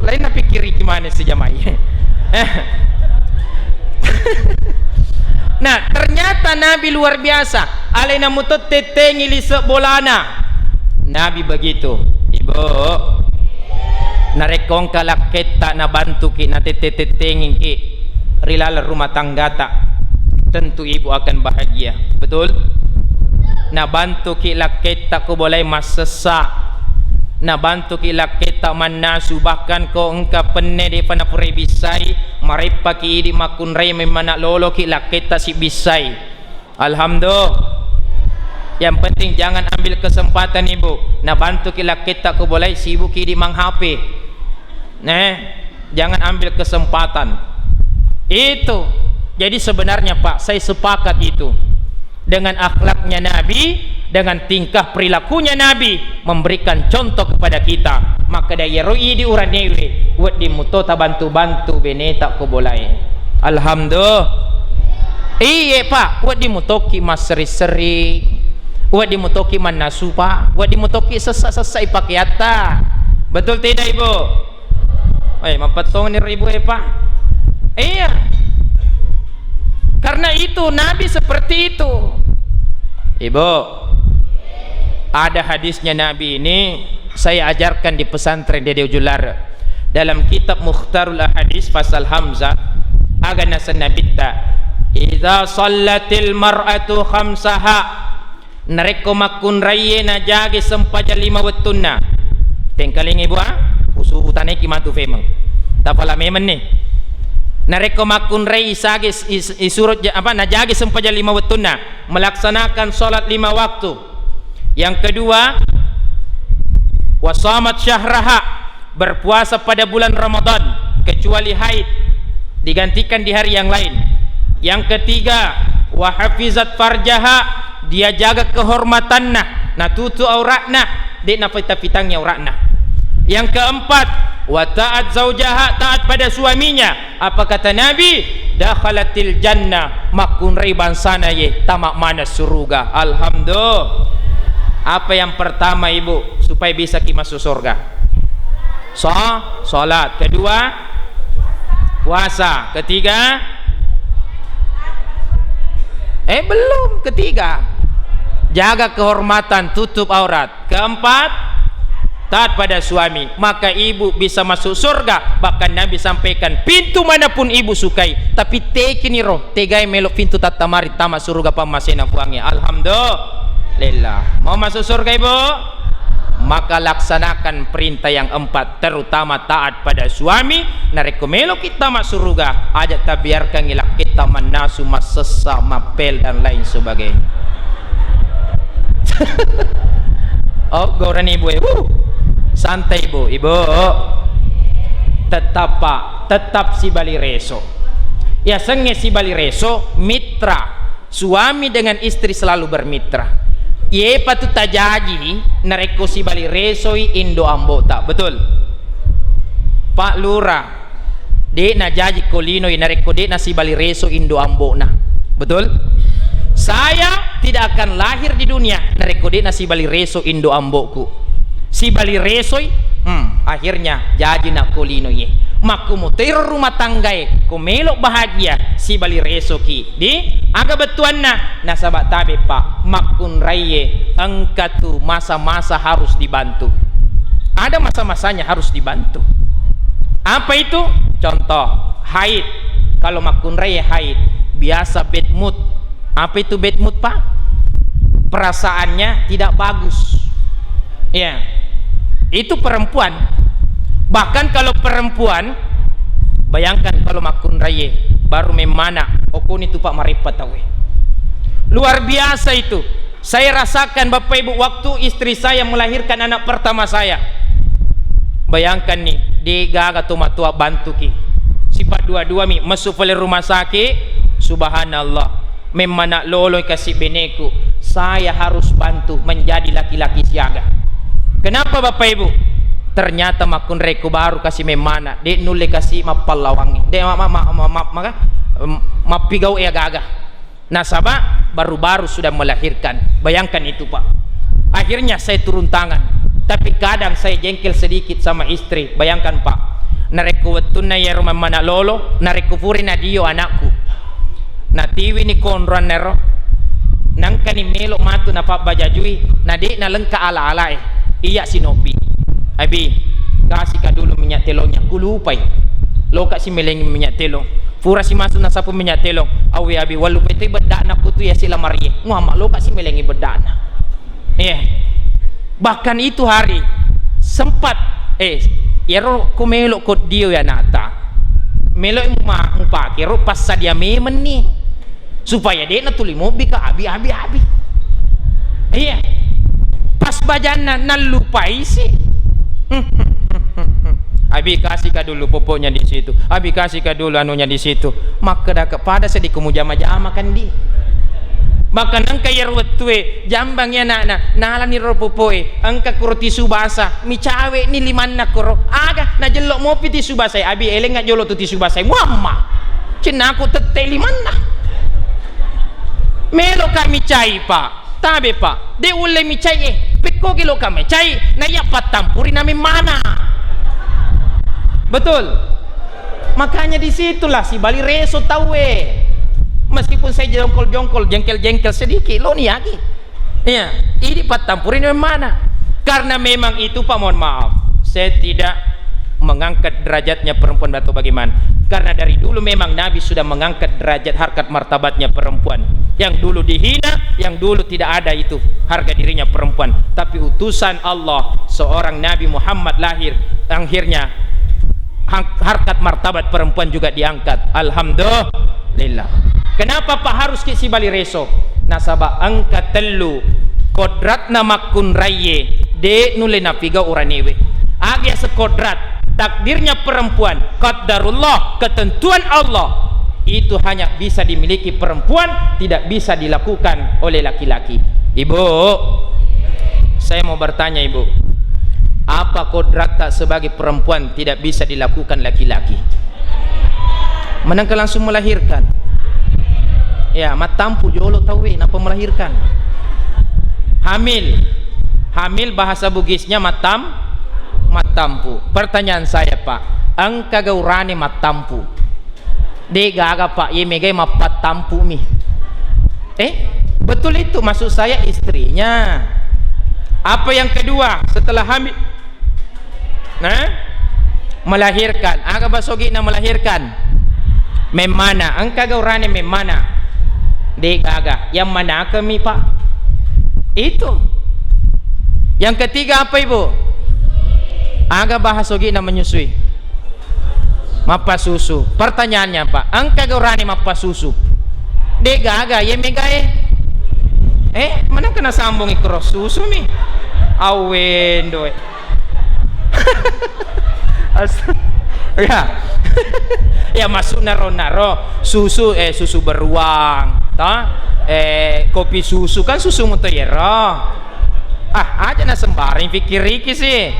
Lain napikkiriki maneng sijamai. Nah, ternyata Nabi luar biasa. Alena muto tettengi lise bolana. Nabi begitu. Ibu, narekko engka lakketta nabantuki, natette-tettengiki ri laleng rumah tanggata, tentu ibu akan bahagia. Betul? Nabantuki lakketta ko bolai massessa, nabantuki lakketta mannasu, bahkan ko engka penne depa napurai bissai, Mareppaki idi makkunrai memmana loloki lakketta sibbissai. Alhamdulillah. Yang penting jangan ambil kesempatan, Ibu. Nabantuki lakketta ko bolai, sibuki di mang H P. Nah, jangan ambil kesempatan. Itu. Jadi sebenarnya, Pak, saya sepakat itu. Dengan akhlaknya Nabi, dengan tingkah perilakunya Nabi, memberikan contoh kepada kita. Maka dari iyaro idi uranewe, wedding muto tabantu-bantu beneta ko bolae. Alhamdulillah. Iye, Pak, wedding mutoki masseri-seri, wedding mutoki mannasu, Pak, wedding mutoki sessa-sessa ipakeatta. Betul tidak, Ibu? Eh, mapettongni ro Ibu e, Pak. Iya. Karena itu Nabi seperti itu. Ibu, ada hadisnya Nabi ini saya ajarkan di pesantren Dede Ujular. Dalam kitab Mukhtarul Ahadis pasal Hamzah, aga naseng Nabitta, "Idza shallatil mar'atu khamsaha." Narekko makkunraiye najagi sempajang lima wettunna. Tengkalingi bua, usu utanaiki matu femeng. Tapala memenni. Narekko makkunrai isage is-, is-, isuro ja-, apa, najagi sempajang lima wettunna, melaksanakan sholat lima waktu. Yang kedua, wasamat syahraha, berpuasa pada bulan Ramadan, kecuali haid, digantikan di hari yang lain. Yang ketiga, wa hafizat farjaha, dia jaga kehormatanna, natutu auratna, de' nafita-fitangi auratna. Yang keempat, wa taat zaujaha, taat pada suaminya. Apa kata Nabi? Dakhalatil jannah, makkunrai bangsana ye, tama mana suruga. Alhamdulillah. Apa yang pertama, Ibu, supaya bisa ki masuk surga? Sa-, salat. Kedua, puasa. Ketiga, eh, belum. Ketiga, jaga kehormatan, tutup aurat. Keempat, taat pada suami. Maka ibu bisa masuk surga. Bahkan Nabi sampaikan, pintu manapun ibu sukai. Tapi tekini ro, tegai melo pintu tattamari tama suruga pammasena Puangnge. Alhamdulillah. Mau masuk surga, Ibu? Maka laksanakan perintah yang empat, terutama taat pada suami. Narekko meloki tama suruga, aja tabiarkangi lakketta mannasu, massessa, mappel, dan lain sebagainya. Oh, gorani, Ibu, eh. Wuh. Santai, Ibu. Ibu. Tetap, Pak. Tetap sibali reso. Yasengnge sibali reso, mitra. Suami dengan istri selalu bermitra. Yepa tu tajaji narekko sibali resoi indo ambota. Betul? Pak Lurah, de' najaji ko linoi narekko de' nasibali reso indo ambona. Betul? Saya tidak akan lahir di dunia narekko de' nasibali reso indo amboku. Sibali resoi, hmm, akhirnya jaji nakko linoe. Makkumutero rumah tanggae, ko melo bahagia, sibali resoki. Di aga bettuanna? Nasaba tabe, Pak, makkunraie engka tu masa-masa harus dibantu. Ada masa-masanya harus dibantu. Apa itu? Contoh, haid. Kalau makkunraie haid, biasa bad mood. Apa itu bad mood, Pak? Perasaannya tidak bagus. Ya. Itu perempuan. Bahkan kalau perempuan, bayangkan kalau makkunraie, baru memmana, okoni tu, Pak, mareppa tauwe. Luar biasa itu. Saya rasakan, Bapak Ibu, waktu istri saya melahirkan anak pertama saya. Bayangkan nih, de' gaga tomatoa bantuki. Sippa dua-dua mi, masuk pole rumah sakit, subhanallah. Memmana loloi kasi beneku, saya harus bantu menjadi laki-laki siaga. Kenapa, Bapak Ibu? Ternyata makkunraie ku baru kasi memmana, de' nulle kasi mappallawangi, de' ma-, ma-, ma-, ma-, ma-, maka, em, mappigau e aga-aga. Nasaba baru-baru sudah melahirkan. Bayangkan itu, Pak. Akhirnya saya turun tangan. Tapi kadang saya jengkel sedikit sama istri. Bayangkan, Pak. Narekko wettunna iyaro memmana lolo, narekko pura nadio anakku. Natiwini konroannero, nangkani melo matu napabbajajui, na de' nalengka ala-alae. Iya sinobbi. Abi, kasihka dulu minyak telongnya, kulupai. Loka si melengi minyak telong. Pura si masuk nasapu minyak telong. Awi, Abi, wallupai toi beddakna kutu iya si lamarie. Muhammad, loka si melengi beddakna. Iya. Bahkan itu hari sempat, eh, iyaro ko melo ko dio ya nata. Melo' muma-, mupake ro passadia memenni supaya de'na tuli mobbi ka abi, abi, abi. Iya. Pas bajanna nallupaisi. Abi, kasih ka dulu popoknya di situ. Abi, kasih ka dulu anunya di situ. Makkeda ka pada seddi ko mujama-jama kan di. Maka nengka iyaro wettue jambangi ana'na, nalani ro popoe, engka kuro tisu basa, micawe'ni limanna koro. Aga, najello mopi tisu basae, abi elengnga jolo tu tisu basae. Muamma. Cinnaku tette limanna. Melo ka micai, Pak. Tabe, Pak. De ulle micai e. Pekkogi lo ka mecai, naiya pattampuri na memmana. Betul? Makanya disitulah si Bali Reso tauwe. Meskipun saya jongkol-jongkol, jengkel-jengkel sedikit, lo niagi. Iya, ini pattampuri na memmana. Karena memang itu, Pak, mohon maaf, saya tidak mengangkat derajatnya perempuan atau bagaimana. Karena dari dulu memang Nabi sudah mengangkat derajat harkat martabatnya perempuan. Yang dulu dihina, yang dulu tidak ada itu harga dirinya perempuan. Tapi utusan Allah, seorang Nabi Muhammad lahir, akhirnya hak-, harkat martabat perempuan juga diangkat. Alhamdulillah. Kenapa, Pak, harus ki si Bali Reso? Nasaba engka tellu kodratna makkunraie, de nulle napiga uranewe. Aga yaseng kodrat, takdirnya perempuan, qaddarullah, ketentuan Allah, itu hanya bisa dimiliki perempuan, tidak bisa dilakukan oleh laki-laki. Ibu, saya mau bertanya, Ibu, apa kodrat tak sebagai perempuan tidak bisa dilakukan laki-laki? Menengka langsung melahirkan. Ya, mattampu jolo tauwe, napa melahirkan? Hamil. Hamil bahasa Bugisnya mattam-, mattampu. Pertanyaan saya, Pak, engka gaurane mattampu? De gaga, Pak, ye megai mappattampu mi. Eh, betul itu maksud saya istrinya. Apa yang kedua setelah hamil? Nah, melahirkan. Aga basogi na melahirkan? Memmana. Engka gaurane memmana? De gaga. Yang mana kami, Pak? Itu. Yang ketiga apa, Ibu? Aga bahasa sogi na menyusui? Mappasusu. Pertanyaannya, Pak, engka gaurane mappasusu? De gaga, ye megae. Eh, mana kena sambung ikro susu mi? Awendoe. As-, ya. Ya, maksudna ro, naro susu, eh, susu beruang, toh? Eh, kopi susu, kan susu muto yero. Ah, aja na sembarang pikiriki sih.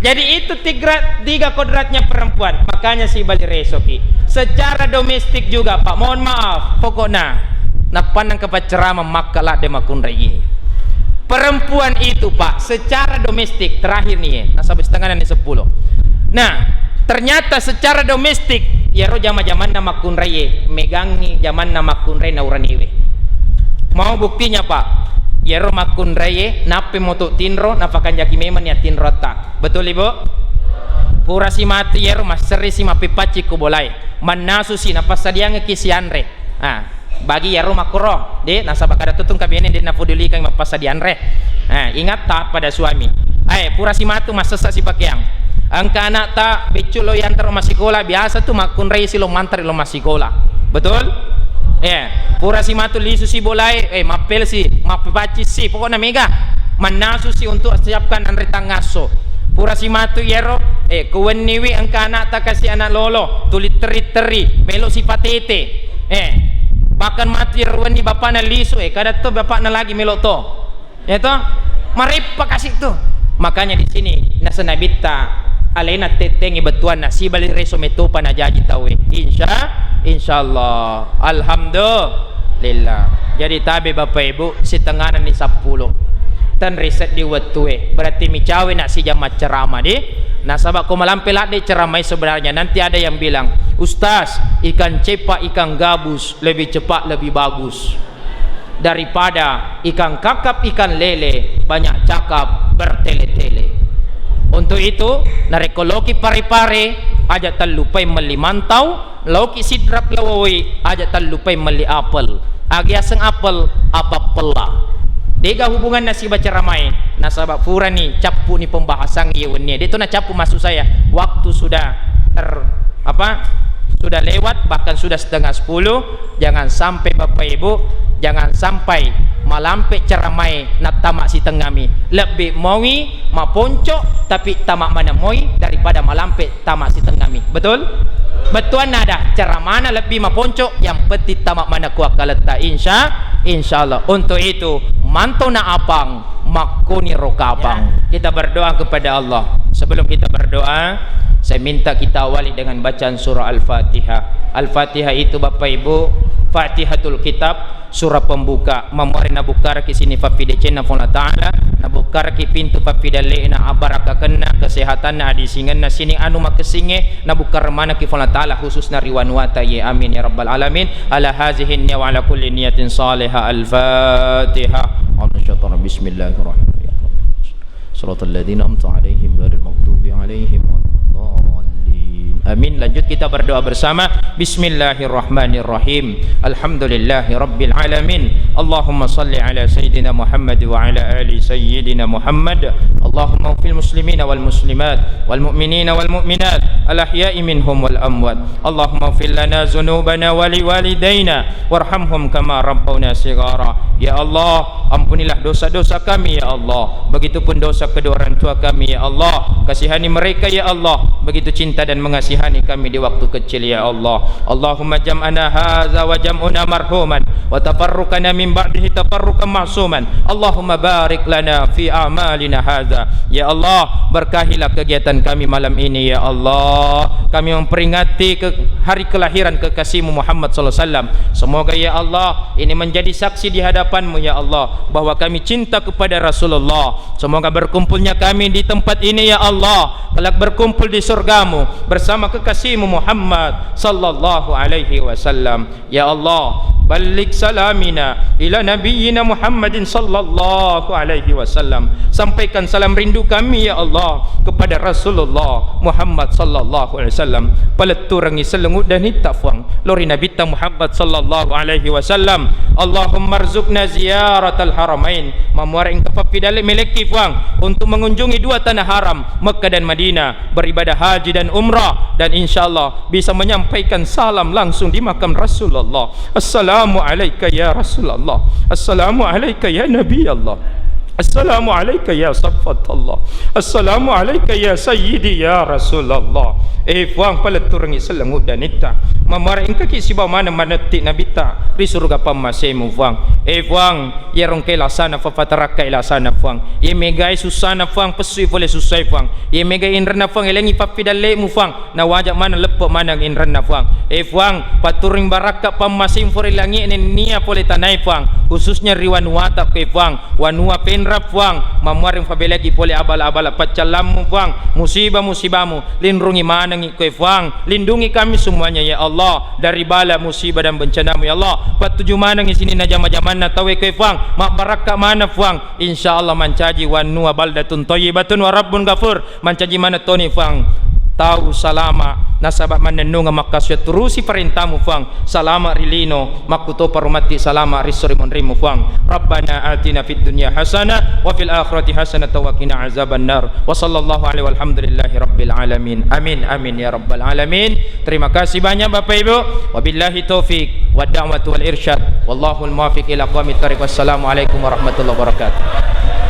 Jadi itu tigra-, tiga kodratnya perempuan. Makanya si Bali Resoki. Secara domestik juga, Pak. Mohon maaf. Pokoknya, napannang ke pacerama makka ladde makunrai. Perempuan itu, Pak, secara domestik, terakhir nih, ya, nasaba setengah nih sepuluh. Nah, ternyata secara domestik, yaro jama-jamanna makkunrai, megangi jamanna makkunrai na uraniwe. Mau buktinya, Pak? Yaro makkunrai, nappe moto tinro, napakanjaki memang ya tinro atta. Betul, Ibu? Pura si mati yaro, masserri si mappipacci ko bolai. Mannasu si, napassadiangki si anre. Ah. Bagi iyaro makkoro, de, nasaba kada tuttung kabene de napedulikang mappasa dianre. Eh, ingat taat pada suami. Eh, pura si matu massessa si pakeang. Engka anakta beccu lo yantaro massikola, biasa tu makkunrai si lo mantari lo massikola. Betul? Eh, pura si matu lisu si bolae, eh, mappel si, mappepacci si, pokokna mega. Mannasu si untuk siapkan anre tangasso. Pura si matu iyaro, eh, kuwenniwi engka anakta kasi anak lolo, tuli teri-teri, melo si patete. Eh, bahkan matu iyaro wenni bapakna lisu, eh, kada to bapakna lagi melo to. Ya to? Mareppa kasi tu. Makanya di sini nasa nabitta alena tettengi bettuanna sibali reso metopa najaji tauwe. Insya, insyaallah. Alhamdulillah. Jadi tabe Bapak Ibu, sitengana ni seppulo. Tenri seddi wettue. Berarti micawe na sijang maccerama di. Nasaba ko malampe ladde ceramai sebenarnya nanti ada yang bilang, "Ustaz, ikan cepak, ikan gabus lebih cepat, lebih bagus daripada ikan kakap, ikan lele, banyak cakap, bertele-tele." Untuk itu, narekko loki pare-pare, aja tellupai melli mantau, loki sidrap lawoi, aja tellupai melli apel. Agi aseng apel, apappella. Dega hubunganna sibaca ramai, nasaba furani cappu ni pembahasan iye wenni. Deto na cappu maksud saya, waktu sudah ter-, apa? Sudah lewat, bahkan sudah setengah sepuluh. Jangan sampai, Bapak Ibu, jangan sampai malampe ceramae nattama sitengngami. Lebbi moi maponco, tapi tama maneng moi daripada malampe tama sitengngami. Betul? Bettuanna ada, ceramana lebbi maponco, yang penting tama maneng ku akkaletta. Insya, insya Allah. Untuk itu, mantona apang, makkoniro kapang. Ya. Kita berdoa kepada Allah. Sebelum kita berdoa, saya minta kita awali dengan bacaan surah Al-Fatihah. Al-Fatihah itu, Bapak Ibu, Fatihatul Kitab, surah pembuka. Mamuare nabukkaraki sini faffidecenna Puang Allah Ta'ala, nabukkaraki pintu faffidalle'na, abarakkakenna, kesehatanna, adisingenna, sini anu makessingnge, nabukkareng manekki Puang Allah Ta'ala, khususna ri wanuata ye. Amin ya rabbal alamin. Ala hazihi niyah wa ala kulli niyatin salihah. Al-Fatihah. Bismillahirrahmanirrahim. Siratal ladzina an'amta 'alaihim ghairil maghdubi 'alaihim waladdallin. Amin. Lanjut kita berdoa bersama. Bismillahirrahmanirrahim. Alhamdulillahi rabbil alamin. Allahumma salli ala sayyidina Muhammad wa ala ali sayyidina Muhammad. Allahumma fil muslimina wal muslimat wal mu'minina wal mu'minat al ahya'i minhum wal amwat. Allahumma fil lana dzunubana wa liwalidaina warhamhum kama rabbauna shighara. Ya Allah, ampunilah dosa-dosa kami, ya Allah. Begitupun dosa kedua orang tua kami, ya Allah. Kasihani mereka, ya Allah. Begitu cinta dan mengasihani kami di waktu kecil, ya Allah. Allahumma jam'ana hadza wa jam'una marhuman wa tafarruqana min ba'dihi tafarruqan ma'suman. Allahumma barik lana fi a'malina hadza. Ya Allah, berkahilah kegiatan kami malam ini, ya Allah. Kami memperingati ke hari kelahiran kekasihmu Muhammad sallallahu alaihi wasallam. Semoga, ya Allah, ini menjadi saksi di hadapanmu, ya Allah, bahwa kami cinta kepada Rasulullah. Semoga berkumpulnya kami di tempat ini, ya Allah, kelak berkumpul di surgamu bersama kekasihmu Muhammad sallallahu alaihi wasallam. Ya Allah, balligh salamina ila nabiyyina Muhammadin sallallahu alaihi wasallam. Sampaikan salam rindu kami, ya Allah, kepada Rasulullah Muhammad sallallahu alaihi wasallam. Paletturengngi selleng uddanitta, Puang, lao ri Nabitta Muhammad sallallahu alaihi wasallam. Allahumma rzuqna ziyaratal haramain. Mamuare engka faffidalle melekki, Puang, untuk mengunjungi dua tanah haram, Mekah dan Madinah, beribadah haji dan umrah, dan insya Allah bisa menyampaikan salam langsung di makam Rasulullah. Assalamu alaika ya Rasulullah. Assalamu alaika ya Nabi Allah. Assalamu alaika ya Safatallah. Assalamu alaika ya Sayyidi ya Rasulullah. Eh, Puang, paletturengngi selleng uddanitta. Mamuare engkaki sibawa maneng manetti Nabitta ri suruga pammasemu, Puang. Eh, Puang, iyaro engkae lasana, fafatarakkai lasana, Puang. Iye megae sussana, Puang, pessui pole sussae, Puang. Iye megae inrenna, Puang, elengi faffidallemu, Puang. Nawaja maneng, leppe maneng inrenna, Puang. Eh, Puang, patturung barakka pammaseng pole langi'e nennia pole tanae, Puang, khususnya ri wanuata koe, Puang, wanua Penrang, Puang, mammuareng fabelaki pole abala-abala paccallammu, Puang, musibah-musibahmu, linrungi manengi koe, Puang, lindungi kami semuanya, ya Allah, dari bala, musibah, dan bencanamu, ya Allah. Pattuju manengi sininna jama-jamanna tauwe koe, Puang, mabbarakka maneng, Puang, insya Allah mancaji wanua baldatun thayyibatun wa rabbun ghafur. Mancaji maneng toni, Puang, tau salama, nasaba mannennungeng makkasuwa turusi parentamu, Puang, salama ri lino, makkutopa rumatti salama ri esso ri monrimmu, Puang. Rabbana atina fid dunya hasanah wa fil akhirati hasanah wa qina azabannar. Wa sallallahu alaihi walhamdulillahi rabbil alamin. Amin, amin ya rabbal alamin. Terima kasih banyak, Bapak Ibu. Wabillahi taufik wad da'watu wal irsyad. Wallahul muwaffiq ila aqwamit thariq. Wassalamualaikum warahmatullahi wabarakatuh.